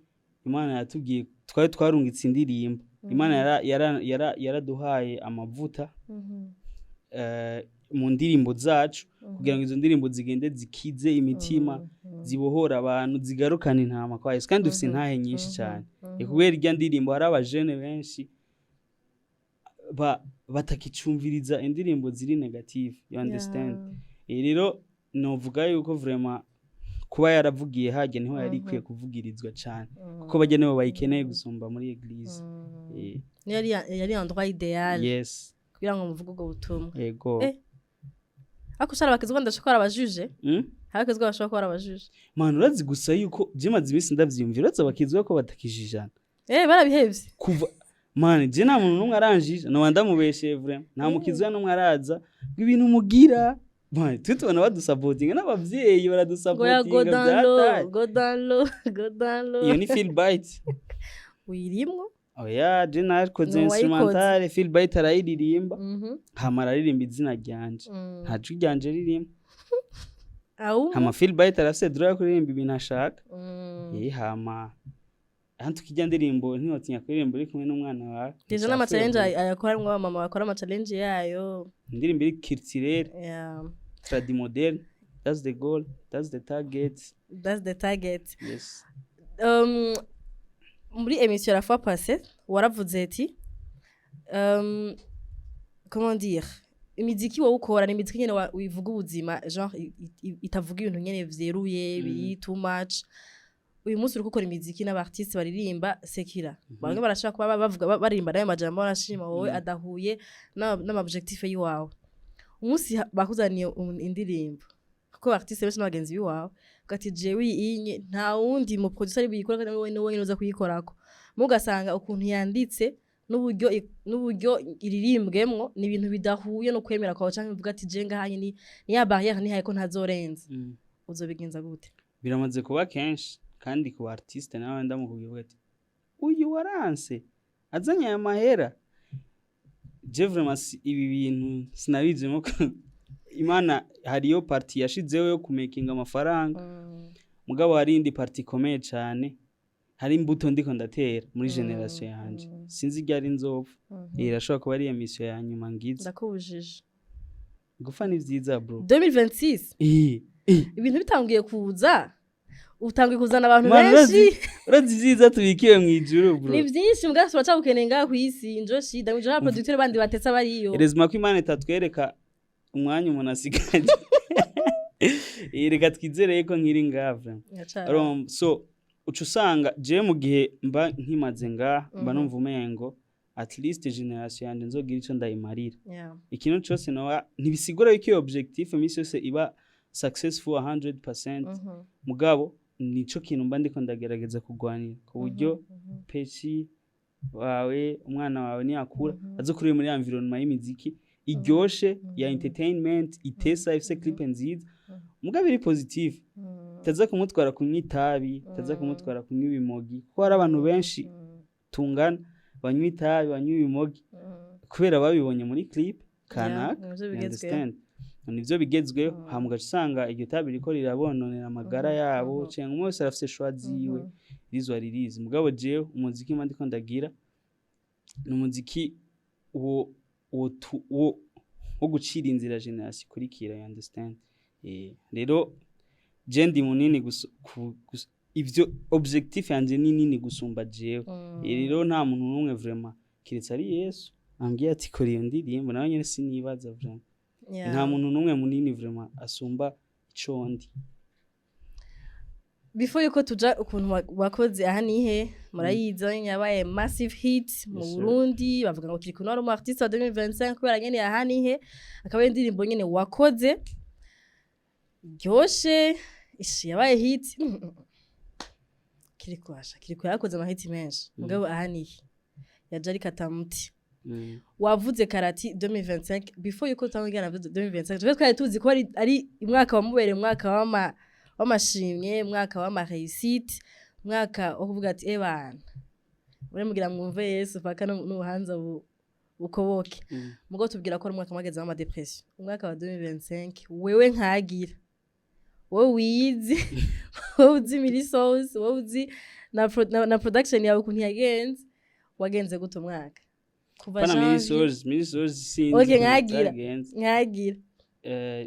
Imana yatubwiye, twari twarungitse indirimbo, Imana yaraduhaye amavuta mu ndirimbo zacu, kugira ngo izo ndirimbo zigende zikize imitima, zibohora abantu, zigarukane intama kwa Yesu. Kandi dufise intahe nyinshi cyane. Kubera irya ndirimbo hari abajene benshi batakicumviriza indirimbo ziri negative, you understand? Rero novuga yuko vraiment kuba yaravugiye hajya niho yari ikwiye kuvugirizwa cyane, kuko bajya nibo bayikeneye gusumba muri église. Niyo yari endroit idéal kugira ngo muvuge ubwo butumwa. Yego. Ariko ushara bakizwa, ndashobora kuba abajuje. Abakizwa bashobora kuba abajuje. Man, urazi gusa yuko jimaze iminsi ndavyiyumvira, urazi abakizwa ko batakijijana? Barabihevye. Kuva, man, je nta muntu n'umwe aranjije, noba ndamubesheye vraiment. Nta mukizwa n'umwe araza ngo ibintu mugira. Man, twe tubona badusapotinga, n'abavyeyi Ngo ya baradusapotinga. Go down low. Byataye. Go down low, go down low. Iyo ni Feel Bite. Uyirimwo? Oya, je nakoze Ni uwayikoze. instrumental, Feel Bite arayiririmba, hama araririmba izina ryanje. Nta jwi ryanje ririmo. Awu. Hama Feel Bite arafise droit yo kuririmba ibintu ashaka. Hama hano tukijya ndirimbo, ntiwotinya kuririmba uri kumwe n'umwana wawe. Déjà n'ama challenge ayakora, harimwo abamama bakora ama challenge yayo. Indirimbo iri culturelle, tradi moderne. That's the goal, that's the target. That's the target. Yes. Muri émission la fois passée waravuze ati, comment dire, imiziki wowe ukora ni imiziki nyene wivuga ubuzima, genre itavuga ibintu nyene vyeruye, biri too much. Uyu munsi uriko ukora imiziki n'aba artiste baririmba sekira, bamwe barashobora kuba bavuga baririmba nayo majambo barashima wowe adahuye n'ama objectif yiwawe. Umunsi bakuzaniye indirimbo, kuko artiste benshi n'abagenzi biwawe, ugati jewe iyi nta wundi mu producer ari buyikora kandi wowe niwe uza kuyikorako, mugasanga ukuntu yanditse n'uburyo iririmbwemwo ni ibintu bidahuye no kwemera kwawe, canke uvuga ati je ngahanye ni ya barrière nihaye ko ntazorenza, uzobigenza gute? Biramaze kuba kenshi, kandi ku artiste nawe ndamukubwira ati uyu waranse azanye aya mahera, je vraiment ibi bintu sinabizemo ko Imana hariyo partie yashizeho yo kumakinga amafaranga, mugabo hari indi partie ikomeye cyane, hari imbuto ndiko ndatera muri generation yanje. Sinzi ryari nzopfa. Irashobora kuba ari émission ya nyuma ngize. Ndakubujije. Gupfa ni vyiza, bro. 2026? Eh. Ibintu bitangiye kuza, utangiye kuzana abantu Man, benshi. Urazi ivyiza tubikiwe mw'ijuru, bro. Ni byinshi mbwa turacabukeneye ngaha kw'isi, njoshi ndamije n'aba producteur bandi batetse bariyo. Heureusement ko Imana itatwereka umwanya umuntu asigaje. Reka twizere ko nkiri ngaha, vraiment. Urumva, so uca usanga jewe mu gihe mba nkimaze ngaha, mba numva umengo at least generation yanje nzogira ico ndayimarira. Ikintu cose noba, ntibisigura yuko iyo objectif iminsi yose iba successful 100%, mugabo nico kintu mba ndiko ndagerageza kugwanira, ku buryo petit wawe, umwana wawe niyakura, azokurira muri environment y'imiziki iryoshe, ya entertainment itesa, ifise clip nziza, mugabo iri positive, itaza kumutwara kunywa itabi, itaza kumutwara kunywa ibimogi, kuko hari abantu benshi tungana banywa itabi, banywa ibimogi kubera babibonye muri clip kanaka. Nivyo You bigezweho. understand? Nivyo bigezweho. Hama ugaca usanga iryo tabi ririko rirabononera amagara yabo, cenga umwe wese arafise choix ziwe, rizwa ririzi. Mugabo jewe umuziki mba ndiko ndagira ni umuziki wo gucira inzira generation ikurikira, you understand? Rero je ndi munini ivyo objectif yanje ni nini gusumba jewe. Rero nta muntu n'umwe vraiment, kiretse ari Yesu ambwiye ati kora iyo ndirimbo, nawe nyene sinibaza vraiment. Nta muntu n'umwe munini vraiment asumba ico ndi. Before yuko tuja ukuntu wakoze aha nihe, murayizi yabaye massive hit mu Yes, sir. Burundi, bavuga ngo Kirikou wari umu artiste wa 2025 kubera nyene aha nihe, akaba ari indirimbo nyene wakoze ryoshe ishi yabaye hit. Kirikou asha, Kirikou yarakoze amahiti menshi, mugabo aha nihe yaje ari katamuti. Wavuze karati 2025, before yuko utangana 2025, twe twari tuzi ko ari umwaka wamubereye umwaka w'amashimwe, umwaka w'ama réussite, umwaka wo kuvuga ati ebana muri mugira mwumve Yesu paka n'ubuhanza bukoboke. Mugo tubwira ko ari umwaka mwageze w'ama dépression, umwaka wa 2025. Wewe nkagira wowe wiyizi, wowe uzi miri sauce, wowe uzi na production yawe ukuntu yagenze, wagenze gute umwaka kuva Pana miri janvier? Souls, miri souls sinzi Okay, ukuntu nkagira. vyagenze. Nkagira.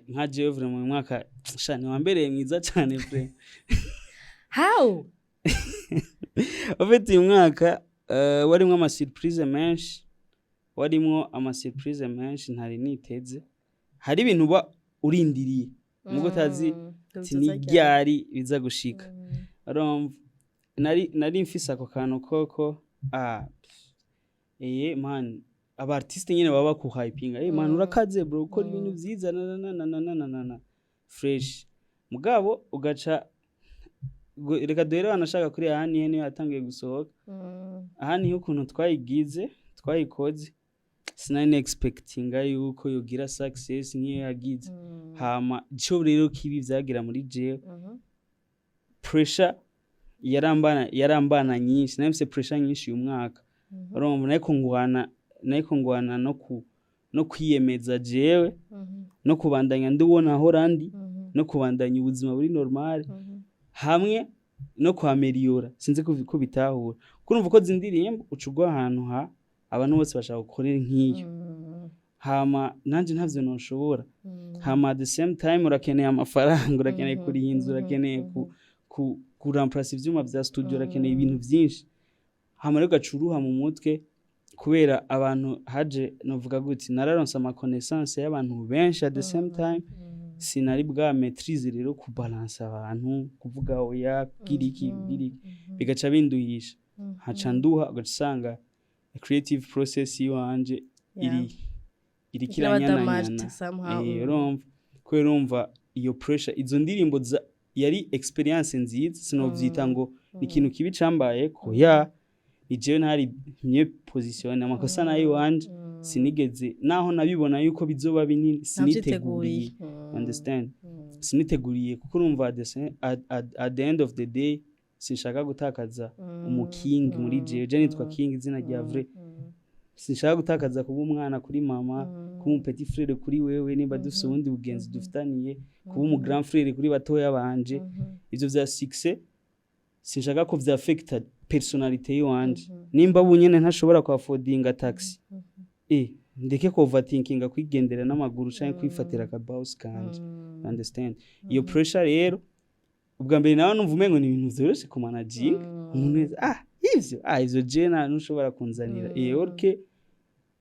Nka jewe vraiment uyu mwaka sha ntiwambereye mwiza cyane vraiment. How? En fait uyu mwaka warimwo ama surprise menshi, warimwo ama surprise menshi ntari niteze. Hari ibintu uba urindiriye mugo utazi ati ni ryari biza gushika. Urumva, nari mfise ako kantu koko, man, aba artiste nyene baba bakuhypinga: "Hey man, urakaze bro, ukora ibintu vyiza na na na na na na na na fresh." Mugabo ugaca reka duhere wanashaka kuri aha nihe niyo yatangiye gusohoka. Aha niho ukuntu twayigize, twayikoze, Sinari expectinga yuko yogira success nk'iyo yagize. Hama ico rero kibi vyagira muri jewe, pressure yarambana nyinshi. Nari mfise pressure nyinshi uyu mwaka, urumva, nariko ngwana no kwiyemeza jewe no kubandanya ndubona aho randi no kubandanya ubuzima buri normal hamwe no kwameliyora. Sinzi ko bitahura, kuko urumva ukoze indirimbo uca ugwa ahantu ha abantu bose bashaka gukorera nk'iyo. Hama nanje ntavyo noshobora. Hama at the same time urakeneye amafaranga, urakeneye kuriha inzu, urakeneye ku kuramplasa ivyuma vya studio, urakeneye ibintu vyinshi. Hama rero ugaca uruha mu mutwe kubera abantu haje. Novuga gute, nararonse ama connaissance y'abantu benshi. At the same time sinari bwa maîtrise rero kubalansa abantu, kuvuga oya, kugira iki, kugira iki, bigaca binduhisha, nkaca nduha. Ugaca usanga creative process yiwanje iriko Iraba iranyananyana. damaged somehow. Eh, urumva, kubera urumva iyo pressure, izo ndirimbo yari experience nziza, sinovyita ngo ni ikintu kibi cambaye ko ya ni jewe ntari mieux positionné, amakosa nayo iwanje. Sinigeze, naho nabibona yuko bizoba binini, siniteguriye, understand? Siniteguriye kuko urumva at the end of the day sinshaka gutakaza umu king muri jewe. Je nitwa King, izina rya vrai. Sinshaka gutakaza kuba umwana kuri mama, kuba umu petit frère kuri wewe nimba dufise ubundi bugenzi dufitaniye, kuba umu grand frère kuri batoya banje. Ivyo vya succès sinshaka ko vyaffecta personnalité yiwanje. Nimba bunyene ntashobora kuaffordinga taxi, ndeke ko overthinkinga kwigendera n'amaguru canke kwifatira akabus kanje, understand? Iyo pressure rero, ubwa mbere nawe numva umengo ni ibintu vyoroshe kumanaginga umuntu wese. Ivyo je nta ntushobora kunzanira. Ok,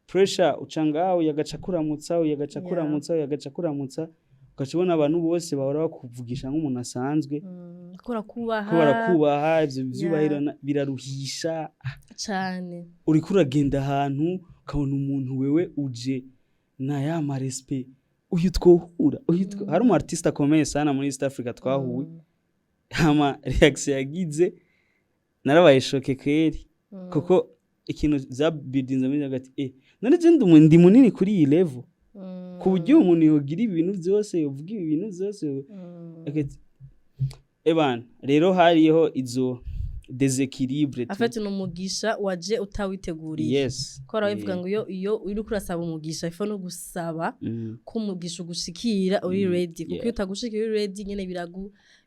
pressure uca ngaho, yagaca kuramutsa, yagaca kuramutsa, yagaca kuramutsa, ugaca ubona abantu bose bahora bakuvugisha nk'umuntu asanzwe ko barakubaha. Ko barakubaha. Ivyo vyubahiro biraruhisha. Cane. Uriko uragenda ahantu ukabona umuntu, wewe uje na ya ma respect, uyu twohura, uyu hari umu artiste akomeye sana muri East Africa twahuye, hama reaction yagize narabaye choqué kweri, kuko ikintu vyabidinze muri hagati, none je ndi munini kuri iyi level ku buryo umuntu yogira ibintu vyose, yovuga ibi bintu vyose. Ebana rero hariho izo déséquilibre tu. En fait ni umugisha waje utawiteguriye. Yes. Ko barabivuga ngo iyo uriko urasaba umugisha, ifo no gusaba ko umugisha ugushikira uri ready, kuko iyo utagushikira uri ready nyene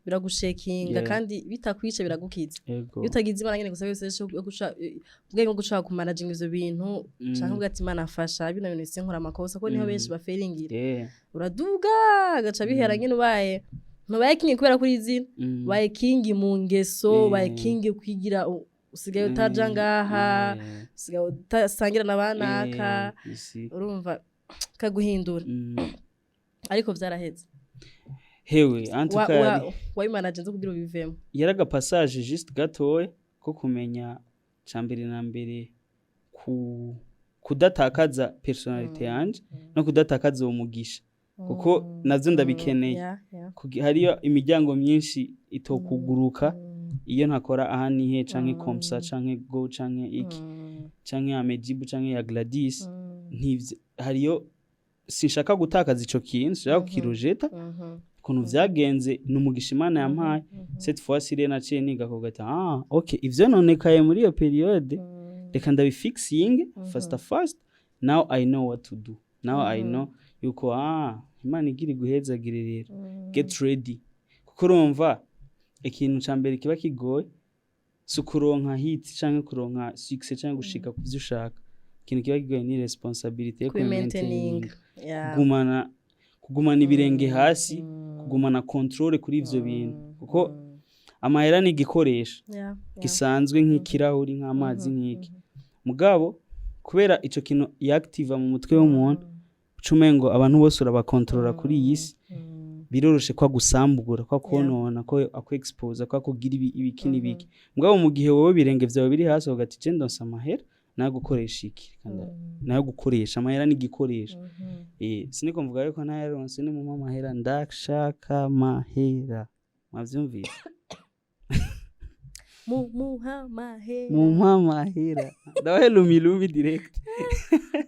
biragushakinga. Kandi bitakwica biragukiza. Iyo utagize Imana nyene gusa yose yo guca ubwenge bwo gushaka kumanaginga ivyo bintu, canke uvuga ati: "Imana afasha bino bintu, sinkora amakosa," ko niho benshi bafailingira. Uraduga agaca bihera nyene, ubaye ntubaye king kubera kuri izina, ubaye king mu ngeso, ubaye king kwigira usigaye utaja ngaha, usigaye utasangira na banaka. You see. Urumva kaguhindura. Ariko vyaraheze. Hewe, en tout cas Wabimanaje kugira ubivemo. Yari agapassage juste gatoya ko kumenya cambere na mbere ku kudatakaza personnalité yanje no kudatakaza uwo mugisha, kuko navyo ndabikeneye. Hariyo imiryango myinshi itokuguruka iyo ntakora aha nihe canke comme ça canke go canke iki canke ya Mejibu canke ya Gladys. Ntivyo hariyo, sinshaka gutakaza ico kintu, sinshaka kukirujeta. Ukuntu vyagenze ni umugisha Imana yampaye. Cette fois ci rero naciye niga kugata: ah ok, ivyo nonekaye muri iyo période, reka ndabifixing fast fast. Now I know what to do, now I know yuko Imana igira iguhezagire. Rero get ready, kuko urumva ikintu ca mbere kiba kigoye si ukuronka hit canke kuronka success canke gushika ku vyo ushaka. Ikintu kiba kigoye ni responsabilité yo kubimaintaining. kubimaintaininga, kugumana ibirenge hasi, kugumana contrôle kuri ivyo bintu, kuko amahera ni igikoresho gisanzwe nk'ikirahuri, nk'amazi, nk'iki. Mugabo kubera ico kintu yaactiva mu mutwe w'umuntu, uca umengo abantu bose urabakontorora kuri iyi si, biroroshe ko agusambura, ko akonona, ko aku-expose, ko akugira ibi, ibiki n'ibiki. Mugabo mu gihe wowe ibirenge vyawe biri hasi, uvuga ati: "Je ndonse amahera nayo gukoresha iki? Reka nayo gukoresha." Amahera ni igikoresho. Siniko mvuga yuko ntayaronse. Ni mumpa amahera, ndashaka amahera, mwavyumvise? Mumuha mahera. Mumpa amahera, ndabahe lumilumi direct.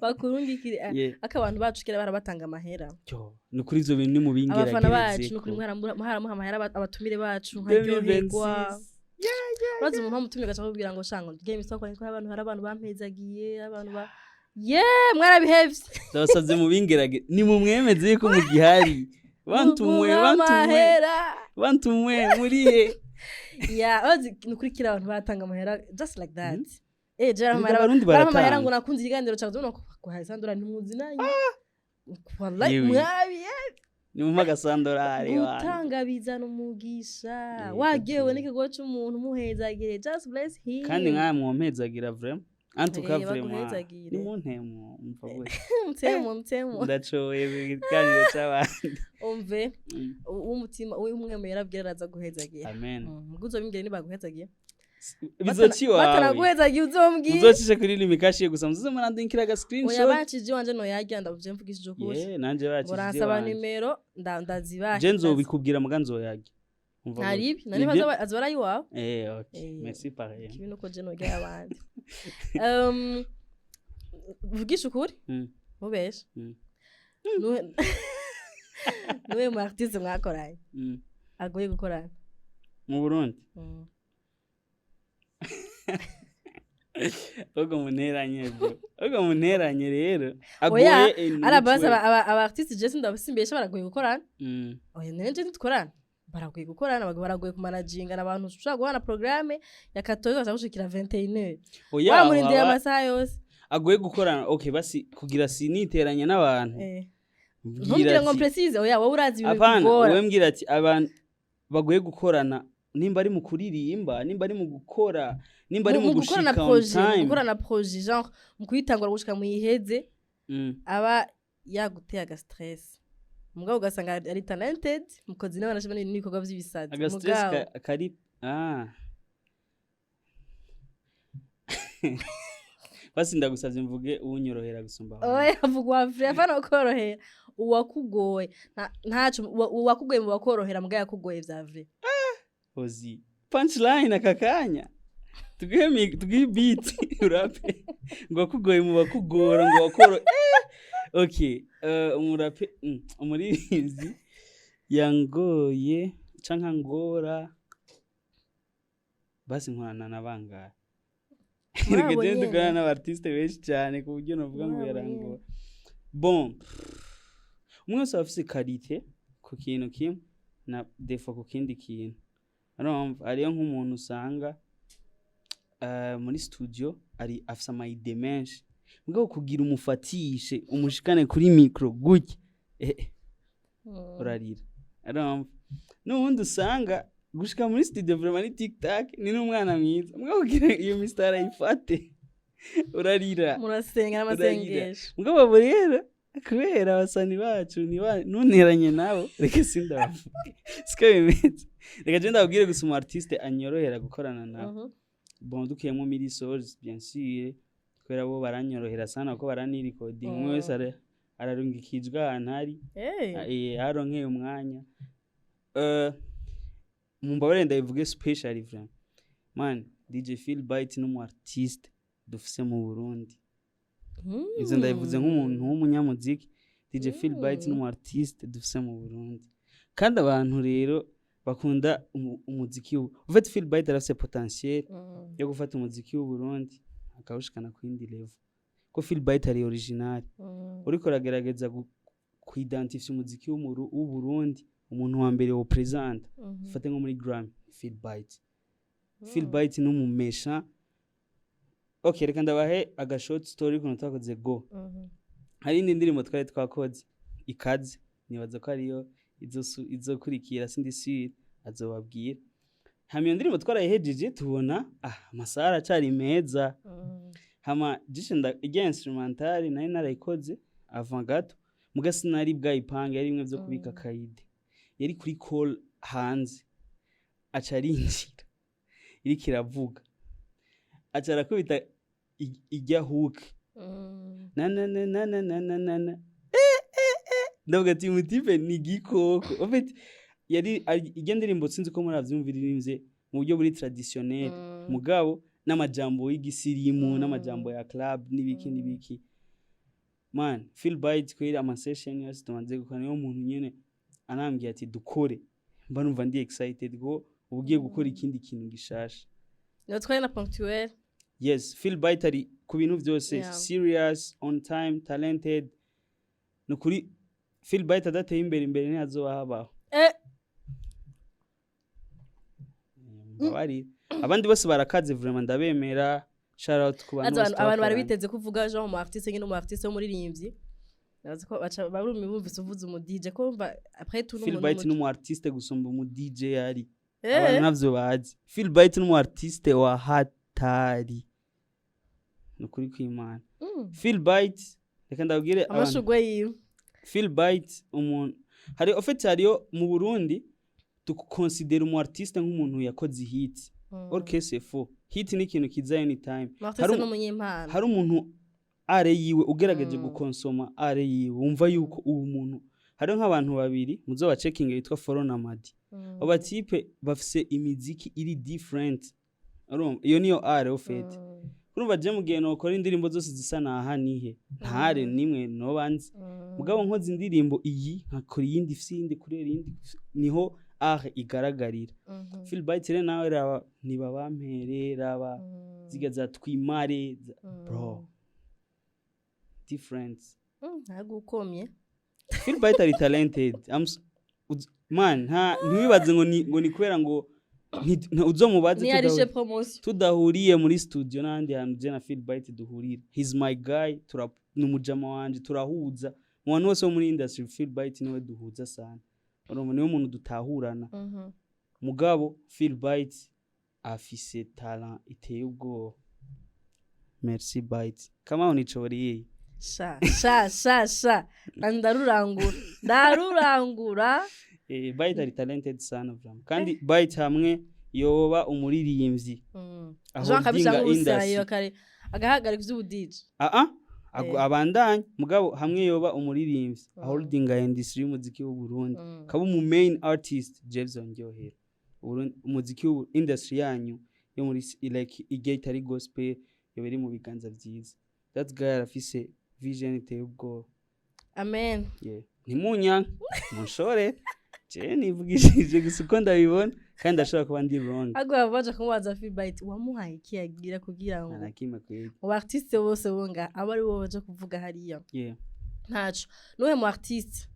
Bakurungikire. Aka abantu bacu kera barabatanga amahera. Yo, ni kuri ivyo bintu ni mu Abafana bacu, bingeragerezeko. ni ukuri mwaramuha amahera abatumire bacu nkaryoherwa. 2026. Urazi umuntu wamutumye agaca akubwira ngo shango game stop, ko abantu, hari abantu bampezagiye, abantu ba ye mwarabihevye. Ndabasavye mu bingerage, ni mu mwemeze yuko mugihari. Bantumwe, Muguha bantumwe, amahera. bantumwe murihe? Ya, urazi ni ukuri kera abantu baratanga amahera just like that. Je Erega amahera, Abarundi barampa amahera baratanga. ngo nakunze ikiganiro cyawe, no guhaye sandora ntimuzinanye. Wallahi Yewe. mwabihevye. Ni mu magasandorari wanyu. Gutanga bizana umugisha. Wagiye Wagewe n'ikigo c'umuntu, muhezagire, just bless him. Kandi nkawe mwompezagira vraiment, en tout cas Eh, vraiment. baguhezagire. Ni muntemo umva gute? Mtemo, mtemo. Ndacoye ibiganiro c'abandi. Umve, uw'umutima uw'umwe yarabwira araza guhezagira. Amen. Ubwo uzobimbwira nibaguhezagiye. Bizoca iwawe. Batanaguhezagiye uzombwira. Muzocishe kuri limikashiye gusa, muzoze murandungikira aga Oya, screenshot. bacije iwanje noyarya, ndavye mvugishije ukuri. Yeah, nanje bakije Muransaba iwanje. nimero ndazibaha. Je nzobikubwira muga nzoyarya. Umva gute? Ntaribi nani. Nibyo? Azoba ari iwawe. Eh, okay. Eh, Merci pareil. Kibi nuko je norya abandi. Vugisha ukuri, mubeshe. Nuwe mu artiste mwakoranye agoye gukorana? Mu Burundi? Mm. Ubwo munteranye bro, ubwo munteranye rero. Oya, Agoye in ari which abaza way? aba artiste, je sindabasimbesha, baragoye gukorana. Oya, nanje ntitukorana, baragoye gukorana, baragoye kumanaginga. Abantu ushobora guhana programme ya 14 baza gushikira 21h. Oya, Wamurindiriye amasaha yose. Agoye gukorana, okay, basi kugira siniteranye n'abantu. Mbwira Ntumbwire ngo ati précise, oya, wowe urazi ibintu Apana, bikugora. wowe mbwira ati abantu bagoye gukorana, nimba ari mu kuririmba, nimba ari mu gukora, nimba ari mu gukorana gushika on projet, mu time. Gukorana projet, genre mu kuyitangura gushika muyiheze, aba yaguteye aga stress, mugabo ugasanga ari talented, mukozi nawe arashima n'ibikorwa vy'ibisazi. Aga stress. Mugabo Kari basi ndagusavye mvuge uwunyorohera gusumba abandi. Oya, avugwa vrai, apana korohera, uwakugoye. Ntaco uwakugoye mu bakorohera, mugabo yakugoye vya vrai. Ozi punchline aka kanya, tuguhe tuguhe beat urape ngo wakugoye mu bakugora ngo wakoro. Okay, umurape, umuririmbyi yangoye canke angora, basi nkorana na bangahe? Muri abo Reka je nyene. dukorana n'aba artiste benshi cyane ku buryo novuga ngo Muri abo yarangora. Bon, umwe wese aba afise qualité ku kintu kimwe na défaut ku kindi kintu. Urumva hariyo nk'umuntu usanga muri studio ari afise ama idées menshi, mugabo kugira umufatishe umushikane kuri micro gutya, urarira. Urumva n'uwundi usanga gushika muri studio vraiment ni tic tac, ni n'umwana mwiza, mugabo kugira iyo misitari ayifate urarira. Murasenga n'amasengesho. Mugabo abo rero kubera abasani bacu ntunteranye nabo, reka sindabavuge, siko bimeze. Reka je ndababwire gusa umu artiste anyorohera gukorana nawe. Bon, dukuyemo Miri Souls bien sûr, kubera bo baranyorohera sana kuko baranirikodinga, umwe wese ararungikijwe ahantu ari aronkeye umwanya. Mumbabarire ndabivuge specially vraiment, man, DJ Phil Bite n'umu artiste dufise mu Burundi. Ivyo ndabivuze nk'umuntu w'umunyamuziki. DJ Phil Bite n'umu artiste dufise mu Burundi, kandi abantu rero bakunda umuziki en fait Phil Bite arafise potentiel yo gufata umuziki w'u Burundi akawushikana ku yindi level, ko Phil Bite ari original. Uriko uragerageza kuidentify umuziki w'u Burundi, umuntu wa mbere wo present, ufate nko muri Grammy, Phil Bite. Phil Bite n'umumesha. Okay, reka ndabahe aga short story ukuntu twakoze go. Hari indi ndirimbo twari twakoze ikaze, nibaza ko ariyo izokurikira, sindi sure, azobabwira. Hama iyo ndirimbo twarayihejeje, tubona amasaha aracari meza. Hama jishe irya instrumental nari narayikoze avant gato, muga sinari bwayipange, yari bimwe vyo kubika kaide, yari kuri call hanze, aca arinjira iriko iravuga, aca arakubita irya hook, na na na na na na na na na, ndavuga ati umu type ni igikoko. En fait yari irya ndirimbo, sinzi ko muravyumva, iririmbye mu buryo buri traditionnel, mugabo n'amajambo y'igisirimu, n'amajambo ya club n'ibiki n'ibiki. Man, Phil Bite kweri, ama session yose tumaze gukora, niyo muntu nyene anambwiye ati dukore, mba numva ndi excited ko uba ugiye gukora ikindi kintu gishasha. Notwaye na ponctuel. Yes, Phil Bite ari ku bintu byose serious, on time, talented. Nukuri Phil Bite adateye imbere imbere ntihazoba habaho. Mbabarire, abandi bose barakaze, vraiment ndabemera. Shout out ku bantu Azi bose abantu bari twakoranye. biteze kuvuga genre umu artiste nyine, umu artiste w'umuririmbyi. Nazi ko baca barumi bumvise uvuze umu DJ, ko bumva après tout Phil n'umuntu. Bite n'umu artiste gusumba umu DJ yari. Abantu navyo bazi, Phil Bite n'umu artiste wa hatari, nukuri kw'Imana. Phil Bite, reka ndabwire abantu. Amashugwe yiwe. Phil Bite umuntu hari, en fait hariyo mu Burundi tukonsidera umu artiste nk'umuntu yakoze hit. Or que c'est faux, hit ni ikintu kiza anytime. Umu artiste n'umunyempano. Hari umuntu art yiwe, ugerageje gukonsoma art yiwe, wumva yuko uwo muntu, hariho nk'abantu babiri muzoba checking yitwa Foro na Madi. Abo batipe bafise imiziki iri different, urumva iyo niyo art au fait. Urumva je mugihe nokora indirimbo zose zisa naha nihe ntare nimwe noba nzi. Mugabo nkoze indirimbo iyi, nkakora iyindi ifise iyindi kurera iyindi, niho art igaragarira. Phil Bite rero nawe raba nibabampere, raba ziga za twimare bro, different. Ntabwo ukomye. Phil Bite ari talented. Man, nta ntiwibaze ngo ni kubera ngo uzomubaze. Ntiyarishe promotion. Tudahuriye muri studio n'ahandi hantu je na Phil Bite duhurira, he's my guy, tura ni umujama wanje, turahuza. Mu bantu bose bo muri industry, Phil Bite niwe duhuza sana, urumva niwe muntu dutahurana. Mugabo Phil Bite afise talent iteye ubwoba. Merci Bite, kama unichoriye. Sha sha sha sha, ndarurangura ndarurangura. Bite ari talented sana vraiment, kandi Bite hamwe yoba umuririmbyi Jean kabisa aholdinga nk'ubusayo industry. Kare agahagarika ivy'ubudije. Ah ah, abandanye, mugabo hamwe yoba umuririmbyi aholdinga industry y'umuziki w'u Burundi, kaba umu main artist, je vyondyohera. Umuziki w'u industry yanyu yo muri like igihe itari gospel yoba iri mu biganza vyiza. That guy arafise vision iteye ubwoba. Amen. Yeah. Ntimunyanke munshore, je nivugishije gusa uko ndabibona, kandi ndashobora kuba ndi wrong. Ahubwo baje kumubaza Philbert wamuhaye iki yagira kugira ngo Nta na kimwe kweli. Mu ba artiste bose bonga aba ari bo baje kuvuga hariya. Ntaco nuhe mu artiste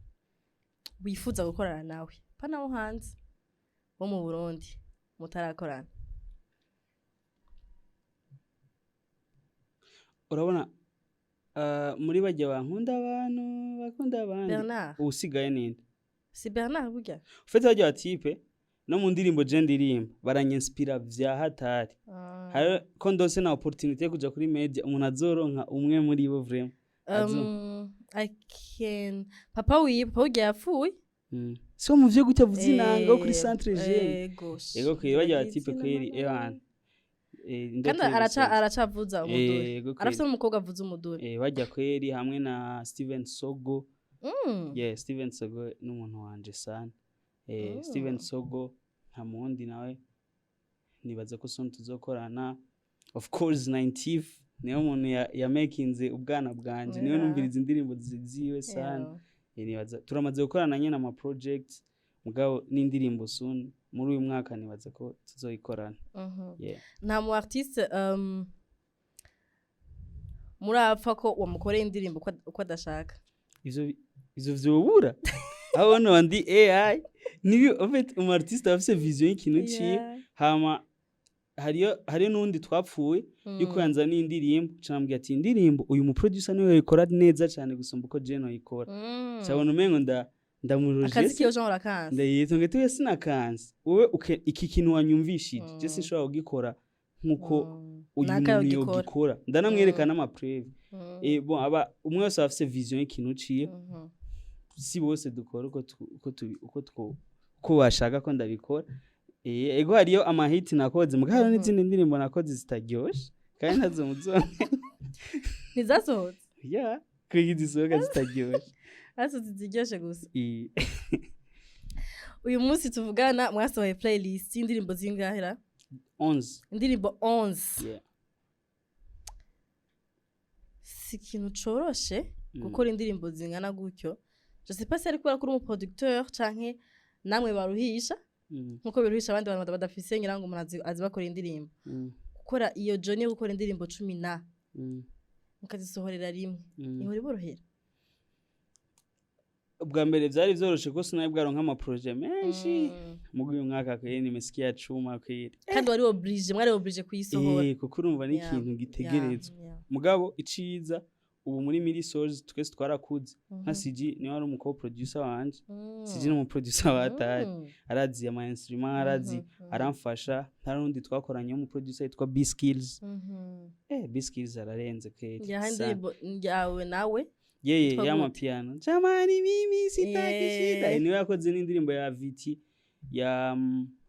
wifuza gukorana nawe, pana wo hanze, wo mu Burundi mutarakorana? Urabona muri bajya bankunda, abantu bakunda abandi, Bernard. Usigaye ninde? Si Bernard burya. Ufite bajya batipe no mu ndirimbo je ndirimba baranyenspira vya hatari. Hari ko ndose na opportunity yo kuja kuri media, umuntu azoronka umwe muri bo vraiment I can papa wiwe, papa wiwe yapfuye. Si wo muvyo gute avuze inanga wo kuri centre jeune? Ego. Ego kweri, bajya batipe kweri, ewana Kandi araca aracavuza umuduri. Ego kweri. Arafite n'umukobwa avuza umuduri. Bajya kweri hamwe na Steven Sogo. Yeah, Steven Sogo n'umuntu wanje sana. Steven Sogo nta mundi nawe nibaza ko soon tuzokorana. Of course 90 niyo muntu ya makinze ubwana bwanje, niwe numviriza indirimbo ziwe sana. Nibaza turamaze gukorana nyene ama project, mugabo n'indirimbo soon muri uyu mwaka nibaza ko tuzoyikorana. Yeah. Nta mu artiste murapfa ko wamukoreye indirimbo uko adashaka? Ivyo vyobura aho bano ndi AI niyo. En fait umu artiste aba afise vision y'ikintu ciwe. Hama hariyo n'undi twapfuye yuko yanzaniye indirimbo, canambwira ati indirimbo uyu mu producer niwe yayikora neza cyane gusumba uko je noyikora. Cabona umengo ndamuruje. Akazi kiwe Jean urakanze. Ndayita ngo tuye sinakanze wowe iki kintu wanyumvishije je sinshobora kugikora nkuko uyu Naka muntu yogikora. yogikora. Ndanamwereka n'ama preuve. Bon, aba umwe wese aba afise vision y'ikintu ciwe. Si bose dukora uko uko uko uko bashaka ko ndabikora. Ego hariyo amahiti nakoze, mugabo hariho n'izindi ndirimbo nakoze zitaryoshe kandi ntazo muzone. Ntizasohotse? Ya, kwiga zisohoka zitaryoshe. Hasohotse ziryoshe gusa. Uyu munsi tuvugana mwasohoye playlist y'indirimbo zingahera? 11. Indirimbo 11. Yeah. Si ikintu coroshe. Gukora indirimbo zingana gutyo, je sais pas si ari kubera ko uri umuproducteur canke namwe baruhisha, nkuko biruhisha abandi bantu badafise, ngira ngo umuntu azi bakora indirimbo. Gukora iyo journey yo gukora indirimbo 10 na mukazisohorera rimwe, ihora iborohera? Ubwa mbere vyari vyoroshe ko sinari bwaronka amaprojet menshi. Mugu uyu mwaka kweri nimesikia chuma kweri. Kandi wari obligé, mwari obligé kuyisohora. Eh, kuko urumva ni ikintu gitegerezwa. Mugabo iciza, ubu muri Miri Souls twese twarakuze. Nka CG niwe ari umu producer wanje. CG ni umuproducer wa Atari, arazi ama instrument, arazi, aramfasha. Nta rundi twakoranye w'umuproducer yitwa B Skills. Eh, B Skills ararenze kweri Ngira sana. indirimbo yawe nawe Yeye yitwa y'ama gute? piano, jamani mimi sitaki shida. Niwe yakoze n'indirimbo ya Viti ya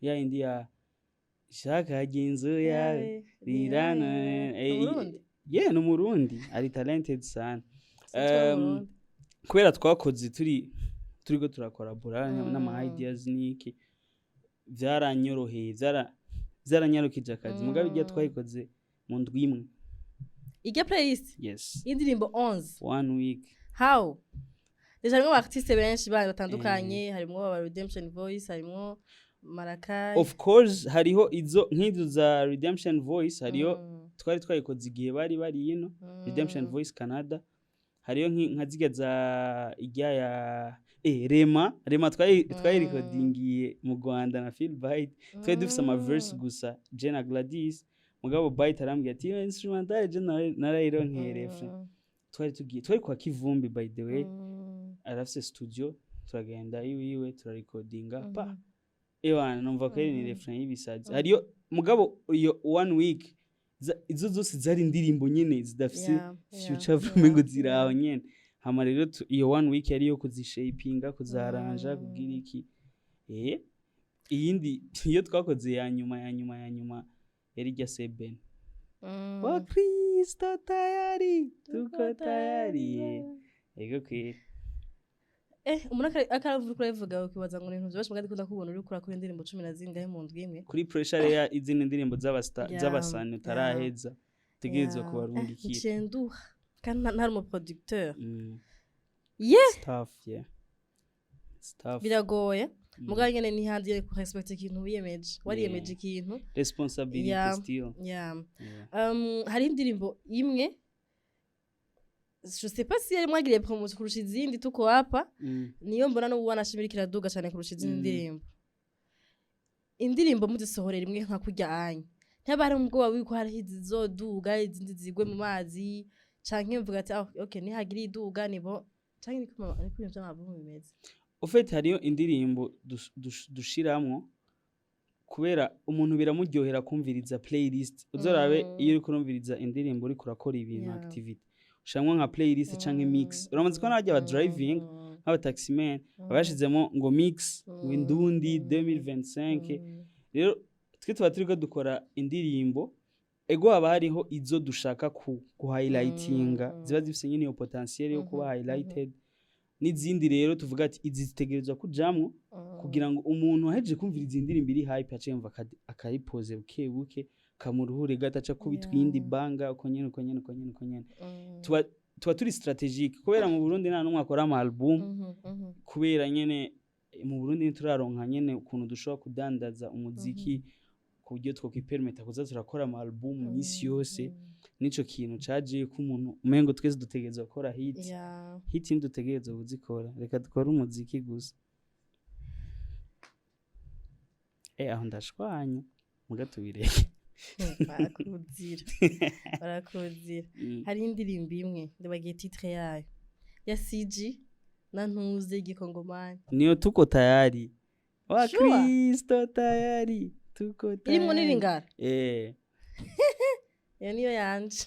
indi ya shaka inzu yawe rirana. Umurundi? Yeah, ni Umurundi, ari talented sana. Sinzi Umurundi. Kubera twakoze turiko turakorabora n'ama ideas niki, vyaranyoroheye, vyaranyarukije akazi. Mugabo irya twayikoze mu ndwi imwe. Irya playlist? Yes. Indirimbo 11? One week. How? Déjà harimwo artiste benshi bandi batandukanye, harimwo aba Redemption Voice, harimwo Marakai. Of course, hariho izo nk'izo za Redemption Voice, hariho twari twayikoze igihe bari ino Redemption Voice Canada. Hariyo nka zirya za irya ya Rema twayirikodingiye mu Rwanda na Phil Byte. Twari dufise ama verse gusa, je na Gladys. Mugabo Byte arambwira ati: "Iyo instrumental je narayironkeye refrain." Twari tugiye, twari kwa Kivumbi, by the way. Arafise studio, turagenda iwiwe, turarikodinga pa. Ewana, numva ko ari ni refrain y'ibisazi. Hariyo mugabo iyo one week izo zose zari indirimbo nyene zidafise future vraiment, ngo ziraho nyene. Hama rero iyo one week yari iyo kuzishapinga, kuzaranja, kugira iki. Iyindi iyo twakoze ya nyuma ya nyuma ya nyuma yari irya Seben wa Kristo tayari, tuko tayari. Ego kweri. Umuntu akaravuga, urabivuga ukibaza ngo ni ibintu vyoroshe, mugabo ndikunda kubona uriko urakora indirimbo 10 na zingahe mu ndwi imwe. Kuri pressure ya izindi ndirimbo z'abasta z'abasani utaraheza, utegerezwa kubarungikira. Nciye nduha kandi ntari umuproducteur. Staff, yeah, staff. Biragoye. Mugabo nyene ni handi nyene kurespecta ikintu wiyemeje, wariyemeje ikintu. Responsibility still. Yeah. Hari indirimbo imwe, je sais pas si yari mwagiriye promotion kurusha izindi, tuko hapa. Niyo mbona n'ubu wanashimira kiraduga cyane kurusha izindi ndirimbo. Indirimbo muzisohorera imwe nka kurya anya, ntaba hari ubwoba wiko hariho izizoduga izindi zigwe mu mazi, canke mvuga ati: "Ah, okay, nihagira iduga nibo", canke niko ibintu vy'amavumu bimeze? Ufite hariyo indirimbo dushiramwo kubera umuntu biramuryohera kumviriza playlist. Uzorabe iyo uriko urumviriza indirimbo, uriko urakora ibintu, activity, ushiramwo nka playlist canke mix. Uramaze kubona barya ba driving, nk'aba taximan, baba bashizemo ngo mix, ngo Indundi 2025. Rero twe tuba turiko dukora indirimbo, ego haba hariho izo dushaka ku highlightinga, ziba zifise nyene iyo potentiel yo kuba highlighted, n'izindi rero tuvuga ati izi zitegerezwa kujamwo kugira ngo umuntu ahejeje kumviriza indirimbo iri hype ace yumva akayipoze buke buke, kamuruhure gato, aca kubitwa iyindi banga, uko nyene, uko nyene, uko nyene, uko nyene. Tuba turi stratégique kubera mu Burundi nta n'umwe akora ama album, kubera nyene mu Burundi ntituraronka nyene ukuntu dushobora kudandaza umuziki ku buryo twokwipermeta kuza turakora ama album misi yose. Nico kintu caje ko umuntu umengo twese dutegerezwa gukora hit. Hit ntidutegerezwa kuzikora, reka dukore umuziki gusa. Aho ndashwanya, muga tubireke. Barakuzira, barakuzira. Hari indirimbo imwe, ndabagiye titre yayo, ya CG na ntuze igikongomani. Niyo tuko tayari wa Sure. Kristo tayari, tuko tayari. Irimwo n'iringara. Iyo niyo yanje.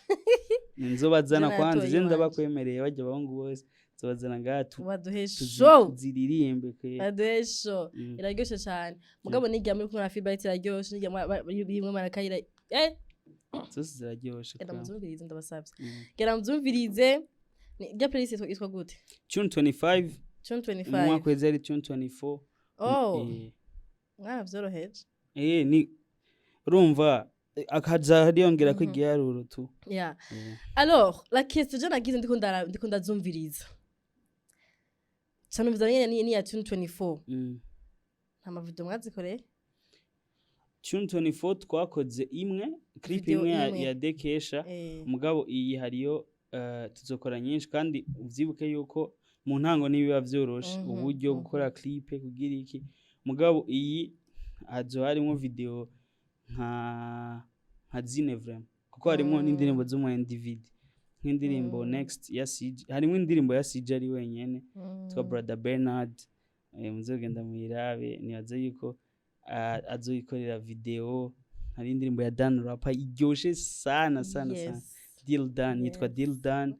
Nzobazana Je kwanza natoye je iwanje. Ndabakwemereye bajya abahungu bose, nzobazana ngaha baduhe show. tuziririmbe kweri. Baduhe show. Iraryoshe cyane, mugabo nijya muri kumwe na Feedback iraryoshe, nijya rimwe marakayira Zose ziraryoshe Genda kweri. mubyumvirize, ndabasabye. Genda mubyumvirize. Irya playlist yitwa gute? Tune 25. Tune Mu 25. mwaka weze ari Tune 24. Oh. Mwana, vyoroheje. Ni urumva Akaza hariyongera ko igiharuro tu. Yeah. Alors la question je nagize, ndiko ndazumviriza, canumviza nyene ni ya Tune 24. Nta mavideo mwazikoreye? Tune 24 twakoze imwe clip, Video imwe ya, imwe. ya Dekesha. Mugabo iyi hariyo, tuzokora nyinshi, kandi uvyibuke yuko mu ntango ntibiba vyoroshe, uburyo gukora clip kugira iki. Mugabo iyi hazo harimwo video nka zine vraiment, kuko harimwo n'indirimbo zo mu individu, nk'indirimbo Next ya CJ, harimwo indirimbo ya CJ ari wenyene twa Brother Bernard. Muzogenda muyirabe, nibaze yuko azoyikorera video. Hari indirimbo ya Dan Rapper iryoshe sana sana sana. Deal Done, yitwa. Deal Done,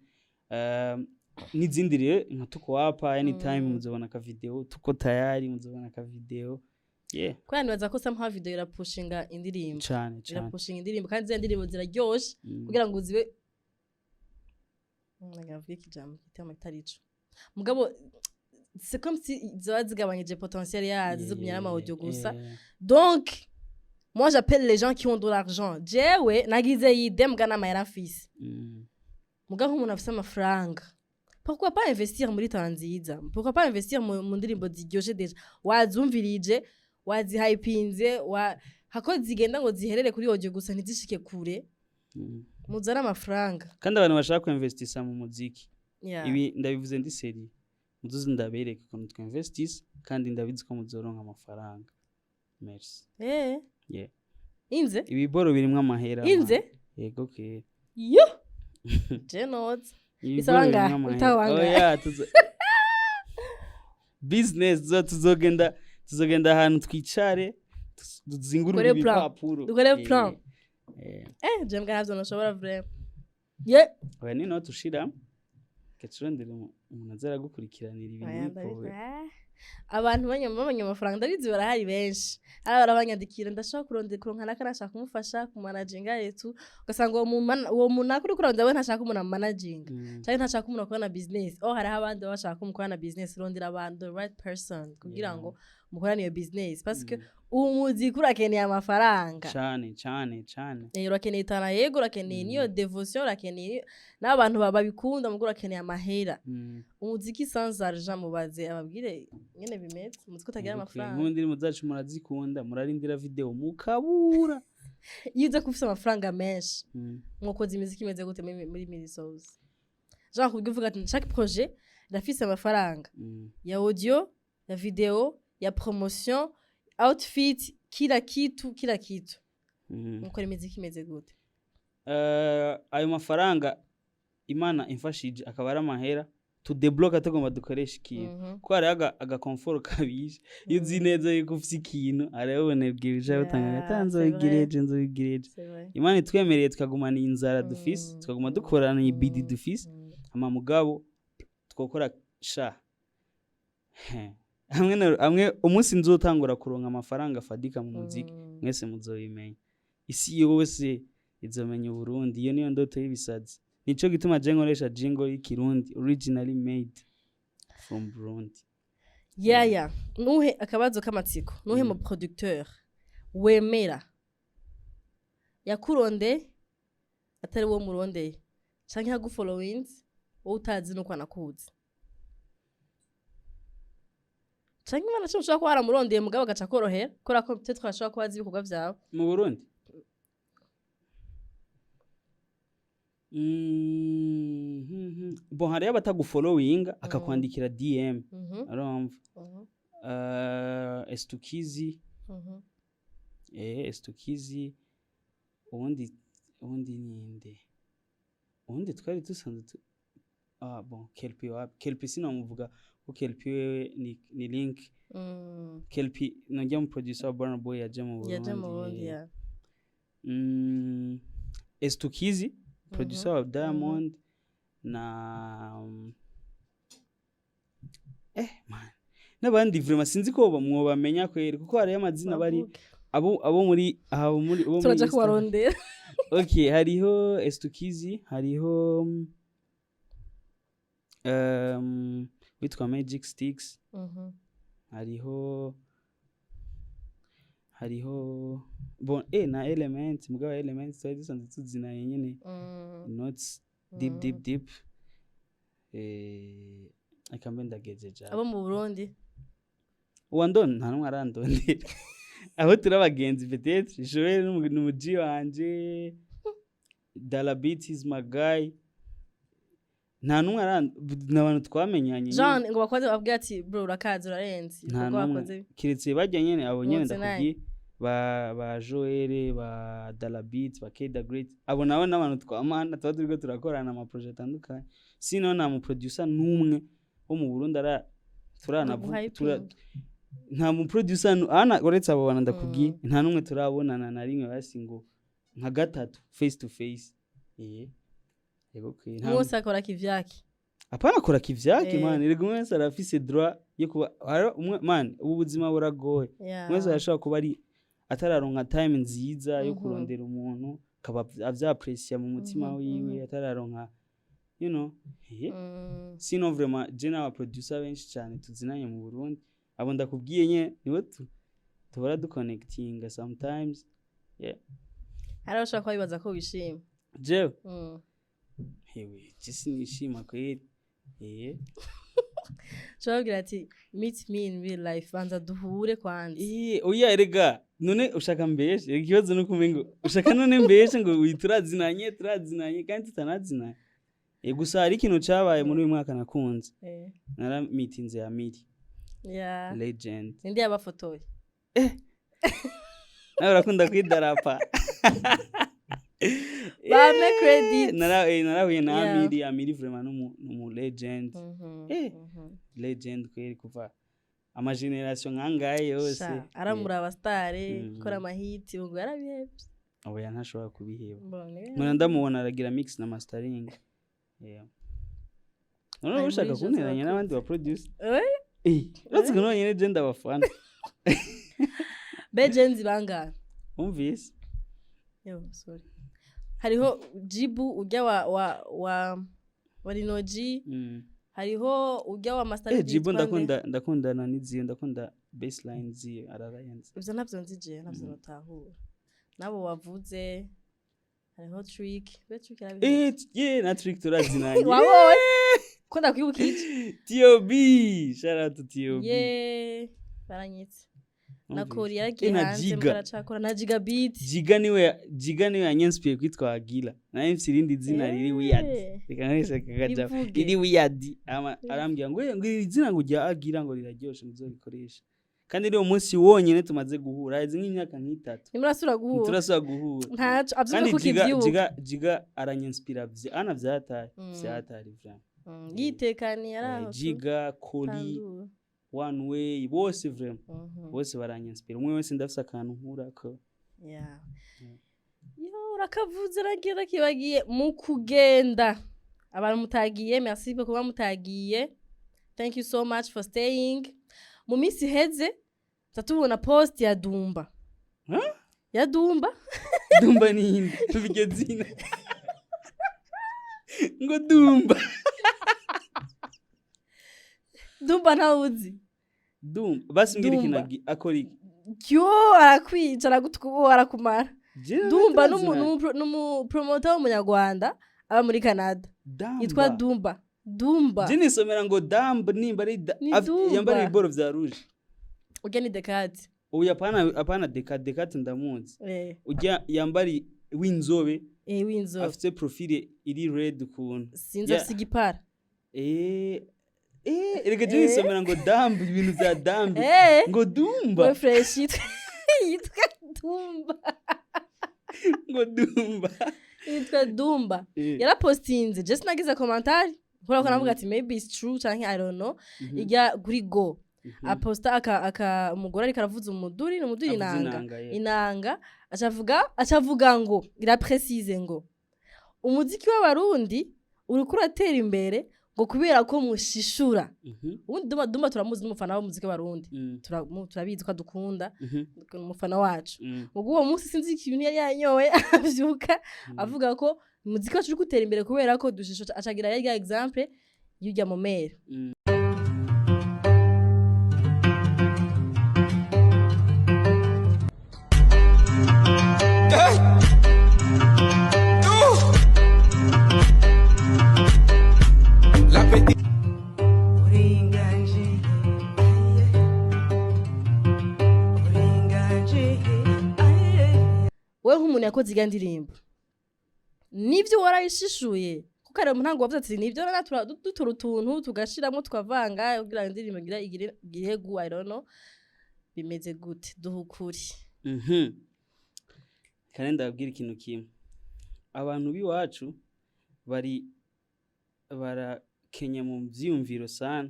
n'izindi rero nka Tuko Hapa Anytime, muzobona ka video. Tuko Tayari, muzobona ka video, yeah. Kubera nibaza ko somehow video irapushinga indirimbo. Cane cane. Irapushinga indirimbo, kandi ziriya ndirimbo ziraryoshe. Kugira ngo zibe, ndavuga ikijambo kitama kitari ico, mugabo c'est comme si ziba zigabanyije potentiel yazo, zigumya n'ama audio gusa. Donc moi, j'appelle les gens qui ont de l'argent. Jewe nagize idée, mbwa n'amahera mfise. Muga nk'umuntu afise amafaranga, pourquoi pas investir muri talent nziza? Pourquoi pas investir mu ndirimbo ziryoshe, déjà wazumvirije, wazihayipinze, wa hako zigenda ngo ziherere kuri audio gusa, ntizishike kure. Muzane amafaranga. Kandi abantu bashaka kuinvestisa mu muziki, ibi ndabivuze ndi sérieux, muzuze ndabereke ukuntu twinvestisa, kandi ndabizi ko muzoronka amafaranga. Merci. Yeah. Inze. Ibiboro birimwo amahera, Inze. man. Yego ke. Yo je noza. Ibiboro Bisaba birimwo angahe? amahera. Utaho angahe? Oya, business tuzogenda ahantu twicare, tuzingurure Dukore plan. ibipapuro. Dukore plan. Je mbwa navyo noshobora vraiment ye. Oya, ni note ushira gacurondera umuntu aza aragukurikiranira ibintu. Oya, Bipowe. Abantu bamenya amafaranga, ndabizi barahari benshi. Hari barabanyandikira, ndashaka kurondera kuronka naka, nashaka kumufasha kumanaginga yetu. Ugasanga uwo muntu nako uri kurondera we ntashaka umuntu amanaginga, canke ntashaka umuntu akorana business. Oh, hariho abandi baba bashaka ko mukorana business. Rondera abantu, the right person, kugira ngo mukorane iyo business, parce que umuziki urakeneye amafaranga. Cane cane cane. Urakeneye talent, yego, urakeneye niyo devotion, urakeneye n'abantu babikunda, mugo urakeneye amahera. Umuziki sans argent, mubaze ababwire nyene bimeze, umuziki utagira amafaranga. Nk'ubu indirimbo zacu murazikunda, murarindira video mukabura. Iyo uza kuba ufise amafaranga menshi, mwokoza imiziki imeze gute muri Minisols? Genre kubwo uvuga ati chaque projet irafise amafaranga ya audio, ya video, ya promotion, outfit, kila kitu, kila kitu. Mukora imiziki imeze gute? Ayo mafaranga Imana imfashije akaba ari amahera tudebloka, tugomba dukoresha ikintu, kuko hariho agakomforo kabishe iyo uzi neza yuko ufise ikintu, hariho ubunebwe buja butanga C'est nzobigira vrai. ejo, nzobigira ejo. C'est vrai. Imana itwemereye tukagumana iyi nzara dufise, tukaguma dukorana iyi bidi dufise, hama mugabo twokora sha hamwe na hamwe. Umunsi nzotangura kuronka amafaranga afadika mu muziki, mwese muzobimenya, isi yose izomenya Uburundi. Iyo niyo ndoto y'ibisazi. Nico gituma je nkoresha jingle y'ikirundi, originally made from Burundi. Yaya, nuhe akabazo k'amatsiko, nuhe mu producteur wemera yakuronde atari wo murondeye, canke yagufollowinze wowe utazi nuko anakuzi, canke Imana cyo ushobora kuba waramurondeye mugabo agaca korohera kubera ko peut-être ashobora kuba azi ibikorwa vyawe? Mu Burundi? Bon, hariyo abatagufollowinga akakwandikira DM, urumva? Estukizi. Estukizi. Ubundi ninde ubundi twari dusanzwe ah bon, Kelpi wapi? Kelpi sinamuvuga ko Kelpi wewe ni link. Kelpi nojya mu producer wa Burna Boy yaje mu Yaje mu Burundi. Burundi, ya. Estukizi producer wa Diamond na man, n'abandi vraiment sinzi ko mwobamenya kweri, kuko hariyo amazina bari Bavuge. abo muri Turaja kubarondera. Okay, hariho Estukizi, hariho witwa Magic Sticks, hariho Hariho bon na Element, mugabo Element twari dusanzwe tuzinanye nyene, notes deep, deep, deep. Reka mbe ndagejeje aho. Abo mu Burundi? Uwandon nta numwe arandondera. Aho turi abagenzi, peut-être Joel ni umuji wanje, Dalabit is my guy. Nta numwe aran, ni abantu twamenyanye nyene. Jean ngo bakoze babwira ati: "Bro, urakaza, urarenze." Nta Ibikorwa numwe wakoze. Kiretse bajya nyene, abo nyene Muzi naye. ndakubwiye, ba Joel, ba Dalabit, ba Keda Great, abo nabo n'abantu twamana, tuba turiko turakorana ama projet atandukanye. Sino nta mu producer n'umwe wo mu Burundi ara turanavu tura, nta mu producer ana uretse abo bantu ndakubwiye, nta n'umwe turabonana na rimwe, basi ngo nka gatatu face to face. Yego kwe nta Mwose akora kivyaki. Apana, akora kivyake. Man, erega umwe wese arafise droit yo kuba umwe. Man, ubu buzima buragoye. Umwe wese arashobora kuba ari atararonka time nziza yo kurondera umuntu, akaba avyaprecia mu mutima wiwe, atararonka. Sinon vraiment je n'aba producer benshi cyane tuzinanye mu Burundi, abo ndakubwiye nye nibo tubora duconnectinga sometimes, yeah. Hari abashobora kuba bibaza ko wishima. Jewe? Mm. Hewe, je sinishima kweli. Ushobora kubabwira ati: "Meet me in real life, banza duhure kwanza." Oya, erega none ushaka mbeshe? Erega ikibazo nuko umengo ushaka none mbeshe ngo uyi turazinanye, turazinanye kandi tutanazinanye. Gusa hari ikintu cabaye muri uyu mwaka nakunze. Naramitinze ya Miri. Legend. Ninde yabafotoye? Nawe urakunda kwidarapa. Bampe credit. Narahuye na Amiri. Amiri vraiment numu legend. Legend kweli, kuva ama generation nkangahe yose. Sha, aramura abasitare, gukora amahiti, ubwo yarabihevye. Oya, ntashobora kubiheba. Mbone. Mbona ndamubona aragira mix na mastering, yeah. None Ari ushaka muri Jose kunteranya Wakoze. n'abandi ba producer? Uretse ko nonyene je ndabafana. Bejenzi bangahe? Umvise? Yo, sorry, hariho Jibu ujya wa Rinoji. Hariho ujya wa Master. Jibu ndakundana n'iziyo, ndakunda bassline ziyo, ararayenze. Ivyo navyo nzi je, navyo notahura nabo wavuze. Hariho Trick, be Trick yarabihevye. Yeah, na Trick turazinanye. Wabonye ko ndakwibuka iki? T.O.B, shout out to T.O.B. Ye, baranyitse na Umvise? Kori yaragiye Na hanze. Jiga. Mbaracakora na Jiga Beat. Jiga niwe yanyansipiye kwitwa Agila. Naye mfise irindi zina riri weird. Reka nkoreshe kakaja. Rivuge. Riri weird. Ama arambwira ngo ngo iri zina ngo rya Agila ngo riraryoshe, muzorikoresha. Kandi rero umunsi wonyene tumaze guhura haheze nk'imyaka nk'itatu. Ntimurasubira guhura? Ntiturasubira guhura. Ntaco avyuka Kandi ko Jiga ukivyibuka. Jiga aranyanspira ana vyataye. Vyataye vraiment. Yitekaniye ari aho. Jiga, Koli, One Way, bose vraiment. Bose baranyanspira. Umwe wese ndafise akantu nkurako. Yeah. Yo, urakavuze, nagiye ndakibagiye mu kugenda. Abantu mutagiye, merci beaucoup kuba mutagiye, thank you so much for staying. Mu minsi iheze tuza tubona post ya Dumba. Huh? Ya Dumba. Dumba ninde? Tuva iryo zina. Ngo Dumba. Dumba ntawuzi? Dumba. Basi mbwira ikintu Dumba. akora iki? Yo, arakwica, aragutuka, arakumara. Jewe Dumba turazinanye. n'umupromota w'umunyarwanda aba muri Canada. Dumba. Yitwa Dumba. Dumba. Je nisomera ngo Dumba nimba ari Ni Dumba. yambara ibiboro vya rouge. Urya ni Dekati. Uyu apana Dekati ndamuzi. Ujya yambara w'inzobe. W'inzobe. Afite profile iri red ukuntu. Sinzi. Yeah. Afise igipara. Erega je nisomera ngo Dumba, ibintu vya Dumba. Ngo Dumba. We fresh yitwa Dumba. Ngo Dumba. Yitwa Dumba. Yarapostinze, je sinagize commentaire kubera ko navuga ati maybe it's true canke I don't know. Ijya kuri go aposta aka umugore ariko aravuza umuduri, ni umuduri. Avuza Inanga. Inanga, yeah. Inanga, acavuga ngo iraprecise ngo umuziki w'abarundi uriko uratera imbere ngo kubera ko mushishura. Ubundi Dumba turamuzi, n'umufana w'umuziki w'abarundi. Turabizi ko adukunda. Ni umufana wacu. Ubwo uwo munsi sinzi ikintu yari yanyoye, avyuka avuga ko umuziki wacu uri gutera imbere kubera ko dushishura, acagira yarya exemple y'urya mumere. Yakoze irya ndirimbo, nivyo warayishishuye, kuko ari mu ntango wavuze ati nivyo natura dutura utuntu tugashiramo, tukavanga kugira ngo indirimbo igira igire igihegu. I don't know, bimeze gute? Duha ukuri. Kandi ndababwira ikintu kimwe: abantu b'iwacu bari barakenya mu vyiyumviro sana,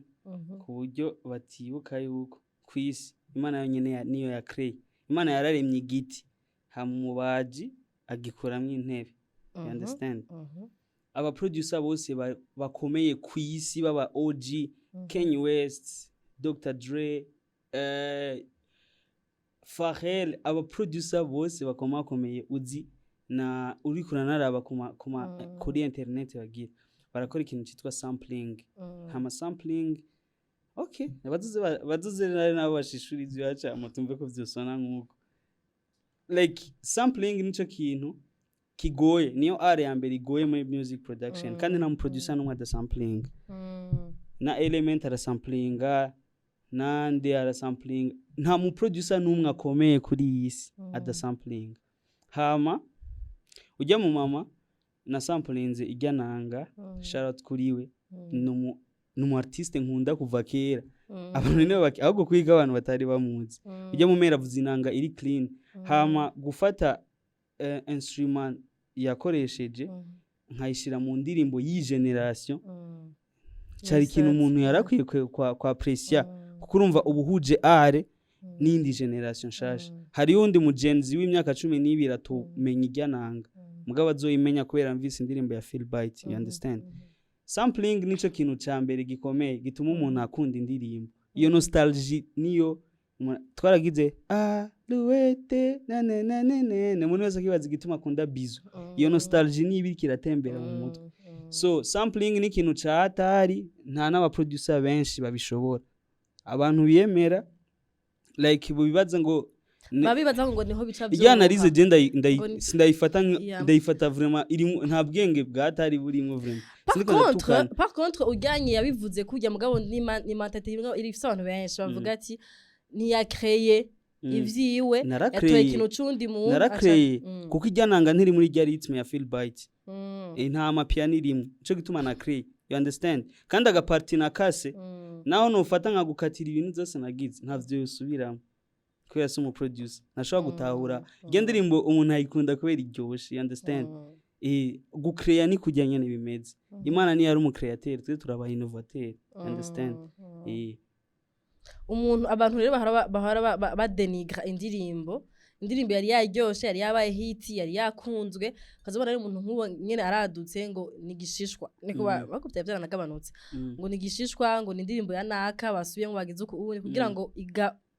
ku buryo batibuka yuko kw'isi Imana yonyene niyo yakreye. Imana yararemye igiti, hama umubaji agikuramwo intebe, you understand? Aba producer bose bakomeye kw'isi, baba OG, Kanye West, Dr Dre, Pharrell, aba producer bose bakomakomeye uzi na uriko uranaraba kuma kuri internet, bagira barakora ikintu citwa sampling. Hama sampling, okay, bazuze nari nabo bashishura ivyo bacamo, tumve ko vyosona nk'uko. Like, sampling nico kintu kigoye, niyo art ya mbere igoye muri music production, kandi nta muproducer n'umwe adasampling. Na Element arasamplinga, nande arasamplinga, nta muproducer n'umwe akomeye kuri iyi si adasamplinga. Hama ujya mu mama na samplinze ijya nanga, shout out kuri we, ni umu artiste nkunda kuva kera. Abantu nibo ahubwo kwiga abantu batari bamuzi. Ujya mu mera avuza inanga iri clean. Hama gufata instrument yakoresheje nkayishira mu ndirimbo y'i generation cari ikintu umuntu yarakwiye kwa apprécier, kuko urumva ubuhuje art n'indi generation nshasha. Hariyo uwundi mugenzi w'imyaka 12 atumenya irya nanga, mugabo azoyimenya kubera mvise indirimbo ya Philbyte, you understand? Sampling nico kintu ca mbere gikomeye gituma umuntu akunda indirimbo. Iyo nostalgie niyo twaragize aluete na na na na na na, umuntu wese akibaza igituma akunda bizu. Iyo nostalgie niyo ibiriko iratembera mu mutwe. So sampling ni ikintu ca hatari, nta n'abaproducer benshi babishobora. Abantu biyemera, like, bubibaza ngo Babibaza ngo niho bica. Irya analyse je Ngo sindayifata ndayifata vraiment irimo, nta bwenge bwatari burimo vraiment. Par Siniko contre, ndatukana. par contre, ujyanye yabivuze kujya, mugabo ni mentalité imwe ifise abantu benshi bavuga ati ntiyakreye ivyiwe, Narakreye. yatoye ikintu c'undi muntu. Narakreye, kuko irya nanga ntiri muri irya rythme ya Philbyte. Nta mapiano irimwo, nico gituma nakreye, you understand? Kandi agaparti nakase, naho nufata nkagukatira ibintu byose nagize, ntavyo yosubiramo kubera si umuproducer, ntashobora gutahura iryo ndirimbo. Umuntu ayikunda kubera iryoshe, you understand? Gukreya ni kujya nyene bimeze. Imana niyo ari umucréateur, twe turaba innovateur, you understand? Umuntu, abantu rero bahora badenigra indirimbo yari yaryoshe, yari yabaye hit, yari yakunzwe, ukazabona ari umuntu nk'uwo nyene aradutse ngo ni igishishwa, niko bako byari byaranagabanutse, ngo ni igishishwa, ngo ni indirimbo ya naka basubiyemo, bagize uku ubu kugira ngo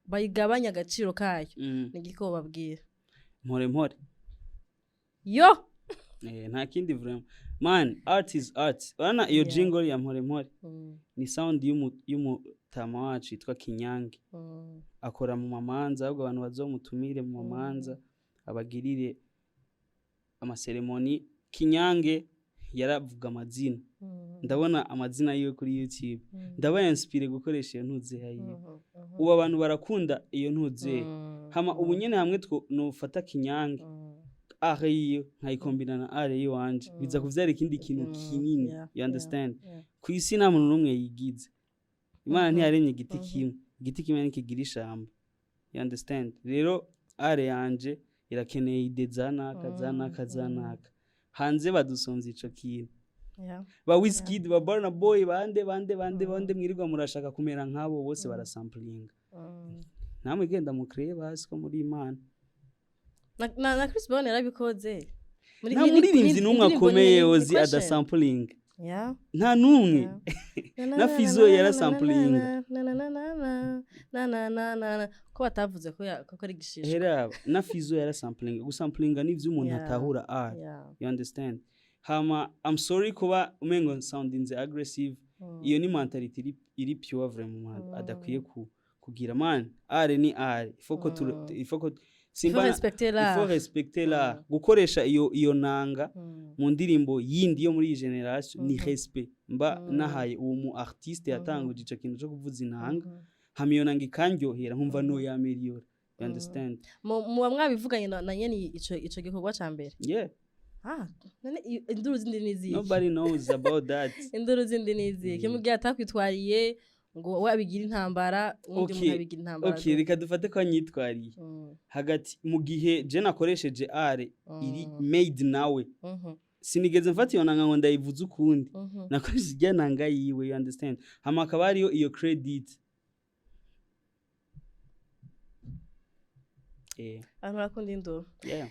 bayigabanye agaciro kayo. Ni igiko babwira? Mpore mpore. Yo. Nta kindi vraiment. Man, art is art. Urabona iyo jingle ya mpore mpore ni sound y'umutama wacu yitwa Kinyange, akora mu mamanza. Ahubwo abantu bazomutumire mu mamanza abagirire amaseremoni. Kinyange yaravuga amazina, ndabona amazina yiwe kuri YouTube, ndaba inspiré gukoresha iyo ntuzeha yiwe. Ubu abantu barakunda iyo ntuzeha. Hama ubu nyene hamwe two nofata Kinyange, art yiwe nkayikombina na art yiwanje, biza kuvyara ikindi kintu kinini, you understand? Yeah. Ku isi nta muntu n'umwe yigize Imana. Ntiyaremye igiti kimwe, igiti kimwe ntikigira ishamba, you understand? Rero art yanje irakeneye idées za naka, za naka, za naka. Hanze badusonza ico kintu. Ba Wizkid, ba Burna Boy, bande bande bande bande mwirirwa murashaka kumera nk'abo bose, barasamplinga. Namwe genda mukreye basi ko muri Imana. Na Chris Brown yarabikoze. Muri Nta muririmbyi n'umwe indirimbo akomeye ni ozi Question. adasamplinga, nta n'umwe. Na Fizzo yarasamplinga. Ko batavuze ko ko ari igishishwa. Hera, na Fizzo yarasamplinga. Gusamplinga ni ivyo umuntu atahura art, you understand? Hama I'm sorry kuba umengo soundinze aggressive. Iyo ni mentality iri pure vraiment umuntu adakwiye kugira. Man, art ni art, il faut ko il faut ko Il faut simba respecter il faut l'art. respecter l'art. Gukoresha iyo nanga mu ndirimbo yindi yo muri iyi generation ni respect mba nahaye uwo mu artiste yatanguje ico kintu co kuvuza inanga. Hama iyo nanga ikandyohera, nkumva no yameliyora. You understand? Muba mwabivuganye na nyene ico gikorwa ca mbere? Yeah. Ah, none induru zindi ni izihe? Nobody knows about that. Induru zindi ni izihe? Kimubwiye atakwitwariye ngo we abigira intambara, uwundi muntu abigira intambara. Okay, reka dufate ko anyitwariye hagati mu gihe je nakoresheje art iri made nawe. Sinigeze mfata iyo nanga ngo ndayivuze ukundi. Nakoresheje irya nanga yiwe, you understand? Hama hakaba hariyo iyo credit. Abantu barakunda induru. Yeah.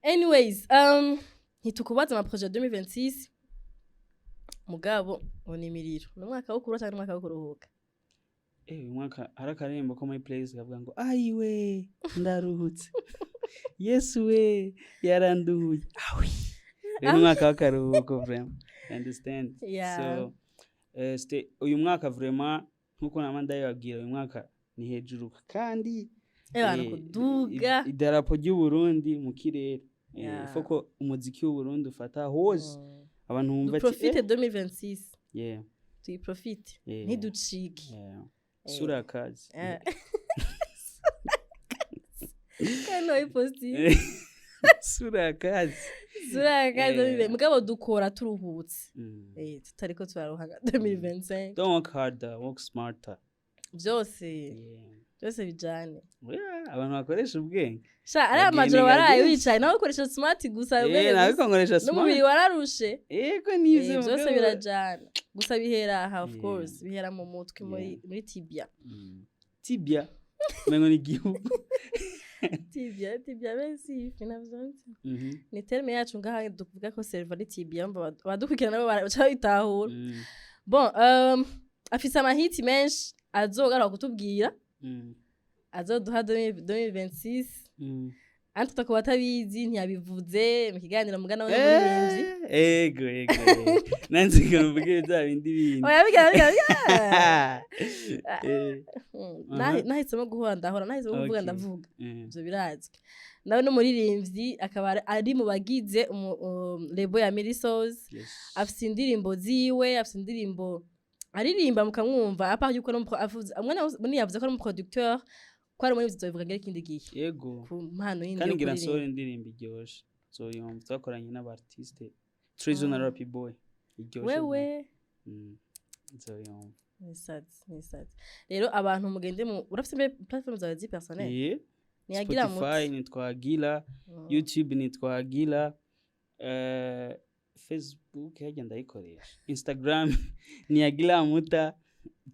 Anyways, ntitukubaza ama projet 2026, mugabo ngo ni imiriro, ni umwaka wo kuruha cyangwa ni umwaka wo kuruhuka? Uyu mwaka hari akarembo ko muri playlist kavuga ngo ayiwe ndaruhutse, Yesu we yaranduhuye, awi. Uyu ni umwaka w'akaruhuko vraiment, you understand? Yeah. So uyu mwaka vraiment, nkuko nama ndabibabwira, uyu mwaka ni hejuru kandi Abantu kuduga. Idarapo ry'u Burundi mu kirere. Yeah. Ifo ko umuziki w'u Burundi ufata hose, abantu bumva ati Duprofite 2026. Yeah. Tuyiprofite. Yeah. Ntiducike. Yeah. Sura ya kazi. Kandi wayipostinze. Sura ya kazi. Sura ya kazi. Yeah. Mugabo dukora turuhutse. Tutariko turaruha nka 2025. Don't work harder, work smarter. Byose. Yeah. Byose bijane. Yeah, abantu bakoresha ubwenge. Sha, ari amajoro Bagenda waraye byinshi. wicaye nawe ukoresha smart gusa, ubwenge gusa. Nabiko nkoresha smart. N'umubiri wararushe. Yego, nivyo. Byose Mugabo. birajana. Gusa bihera aha, of course, bihera mu mutwe, muri muri tibia. Tibia. Mengo ni igihugu. Tibia bensi ifi navyonse. Ni terme yacu ngaha tuvuga ko cerveau ari tibia, mva abadukurikirana nabo baca babitahura. Bon, afise amahiti menshi azogaruka kutubwira. Azoduha 2026. Anti tutakuba atabizi, ntiyabivuze mu kiganiro, mugana we n'umuririmbyi. Ego, ego. Nanze ngo mvuge bya bindi bindi. Oya, bigira bigira bigira. Nahisemo guhora ndahora, nahisemo kuvuga ndavuga. Ivyo birazwi. Nawe n'umuririmbyi, akaba ari mu bagize label ya Mirisos. Yes. Afise indirimbo ziwe, afise indirimbo aririmba mukamwumva, apa yuko avuze umwana wose yavuze ko ari umuproducteur, ko ari umuririmbyi, tuzobivuga ngere ikindi gihe. Yego. Ku mpano yindi Kandi yo ngira kuririmba. nsohore indirimbo iryoshe. Nzoyumva twakoranye n'abartiste Trezo na Rappy Boy. Iryoshe. Wewe. Nzoyumva. Nisazi, nisazi. Rero abantu mugende mu urafise mbe platform zawe zi personnel? Niyagira Spotify muti. nitwa Gila, YouTube nitwa Gila, Facebook hirya ndayikoresha, Instagram ni Agila Muta,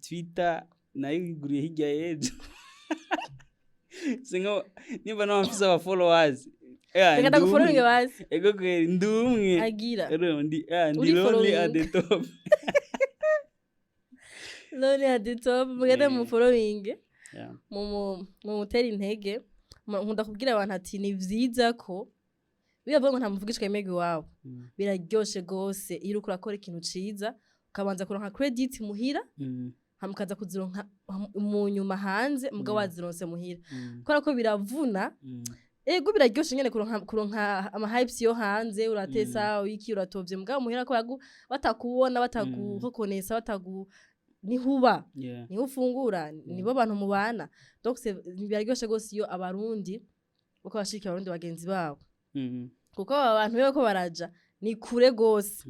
Twitter nayo iguriye hirya y'ejo. Singo nimba nawe mfise aba followers. Reka Ndi ndagufollowinge umwe. basi. Ego kweri, ndi umwe. Agira. Rero ndi ndi Uri lonely at following. the top. Lonely at the top, mugende mu following. Yeah. Mu mutera intege. Nkunda kubwira abantu ati ni vyiza ko bibavuga ngo nta muvugishwa yemerwa iwabo. Biraryoshe gose iyo uriko urakora ikintu ciza, ukabanza kuronka credit muhira, hama ukaza kuzironka mu nyuma hanze, mugabo wazironse muhira. Kubera ko biravuna. Ego, biraryoshe nyene kuronka ama hypes yo hanze, uratesa wiki, uratovye, mugabo muhira ko batakubona, batagurekonesa, batagu nihuba niho ufungura, nibo bantu mubana. Donc biraryoshe gose iyo Abarundi uko bashikira Abarundi bagenzi babo, kuko aba bantu beko ko baraja ni kure gose.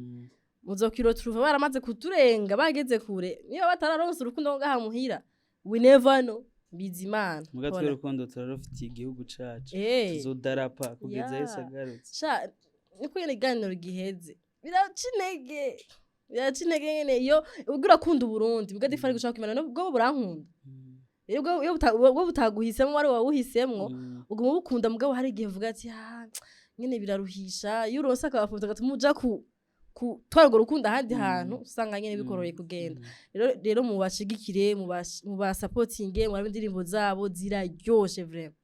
Muzokiro turuva baramaze kuturenga, bageze kure, niba batararonse urukundo ngaha muhira, we never know, bizimana. Muga twe urukundo turarufitiye igihugu cacu. Tuzodarapa kugeza Yesu agarutse. Sha, niko nyene iganiro giheze, biraca intege, biraca intege nyene iyo ubwo urakunda Uburundi mbwa difari gushaka kumenya nubwo burankunda. Iyo ubwo butaguhisemo, wari wawuhisemwo, uguma ubukunda, mugabo hari igihe uvuga ati ah, nyene biraruhisha iyo uronse akabafunza gatuma uja ku twara urwo rukundo ahandi hantu, usanga nyene bikoroheye kugenda. Rero mubashigikire, mubasapotinge, murabe indirimbo zabo, ziraryoshe vraiment.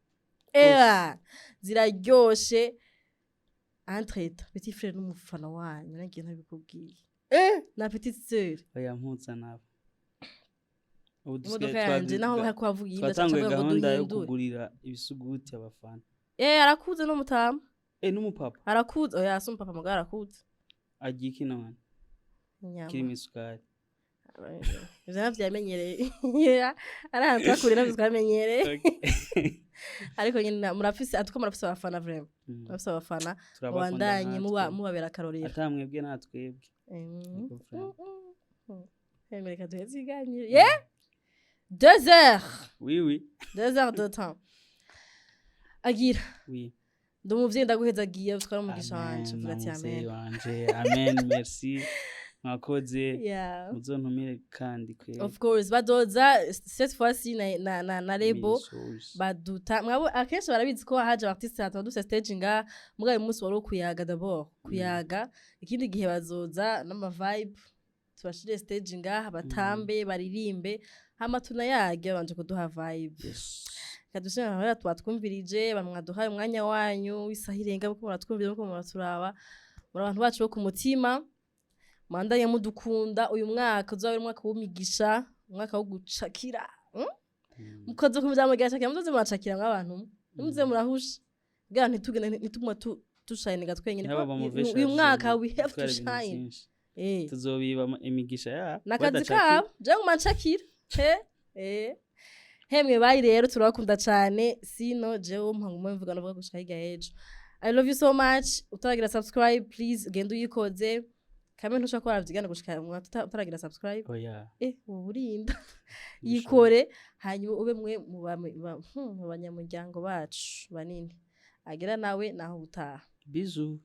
Ziraryoshe. Entre-temps, petit frère n'umufana wanyu, nagiye ntabikubwiye. Na petite sœur. Oya, mpuza nabo. Ubu Imodoka dusigaye yanje naho hakuhavuga iyindi, twatanguye aca avuga ngo gahunda yo duhindure. kugurira ibisuguti abafana. Arakuze n'umutama. N'umupapa. Arakuze, oya, si umupapa, mugabo arakuze. Agiye iki none? Inyama. Kirimo isukari. Ivyo navyo yamenyereye, ari ahantu twakuriye, navyo twamenyereye. Ariko nyine murafise atuko murafise abafana vraiment. Murafise abafana. Turabakunda. Mubandanye Natwe. muba mubabera akarorero. Ata mwebwe natwebwe. Yego, vraiment. Hemwe, reka duheze ikiganiro, yeah, 2 heures. Oui. 2 heures de temps agira. Oui. Ndi umuvyeyi, ndaguhezagiye, utwara umugisha wanje. Amen, Uvuga ati umuvyeyi amen. Wanje, amen, merci, mwakoze. Muzontumire kandi kwe. Of course, badoza cette fois-ci na lebo. Misozi. Baduta mwabo akenshi barabizi ko haje artiste hataba dufise stage nga mugaye umunsi wari wo kuyaga d'abord, kuyaga. Ikindi gihe bazoza n'ama vibe, tubashire stage ngaha, batambe, baririmbe, hama tunayage babanje kuduha vibe. Kadushimira abahora twatwumvirije, abantu mwaduhaye umwanya wanyu w'isaha irenga muko muratwumvira, muko muraturaba. Muri abantu bacu bo ku mutima, mwandanye mudukunda. Uyu mwaka uzaba ari umwaka w'imigisha, umwaka wo gucakira, Mukoze ku miryango cakira, muzoze muracakira mw'abantu, muze murahusha kugira ntitugende ntituguma dushininga twenyine. N'aba Ko bamuvesha. uyu mwaka we have to Gutwara ibintu shine. vyinshi. Eh. Tuzobiba imigisha ya Nakazi badacakira. kabo, je nguma ncakira he eh. Hemwe, bayi rero, turabakunda cane. Sino jewe mpanguma mvuga navuga gushika hirya y'ejo. I love you so much. Utaragira subscribe, please genda uyikoze. Kamwe ntushobora kuba waravyigana gushika utaragira subscribe. Oya. Eh, ubu urinda yikore, hanyuma ube mwe mu banyamuryango bacu banini. Agera nawe naho utaha. Bisous.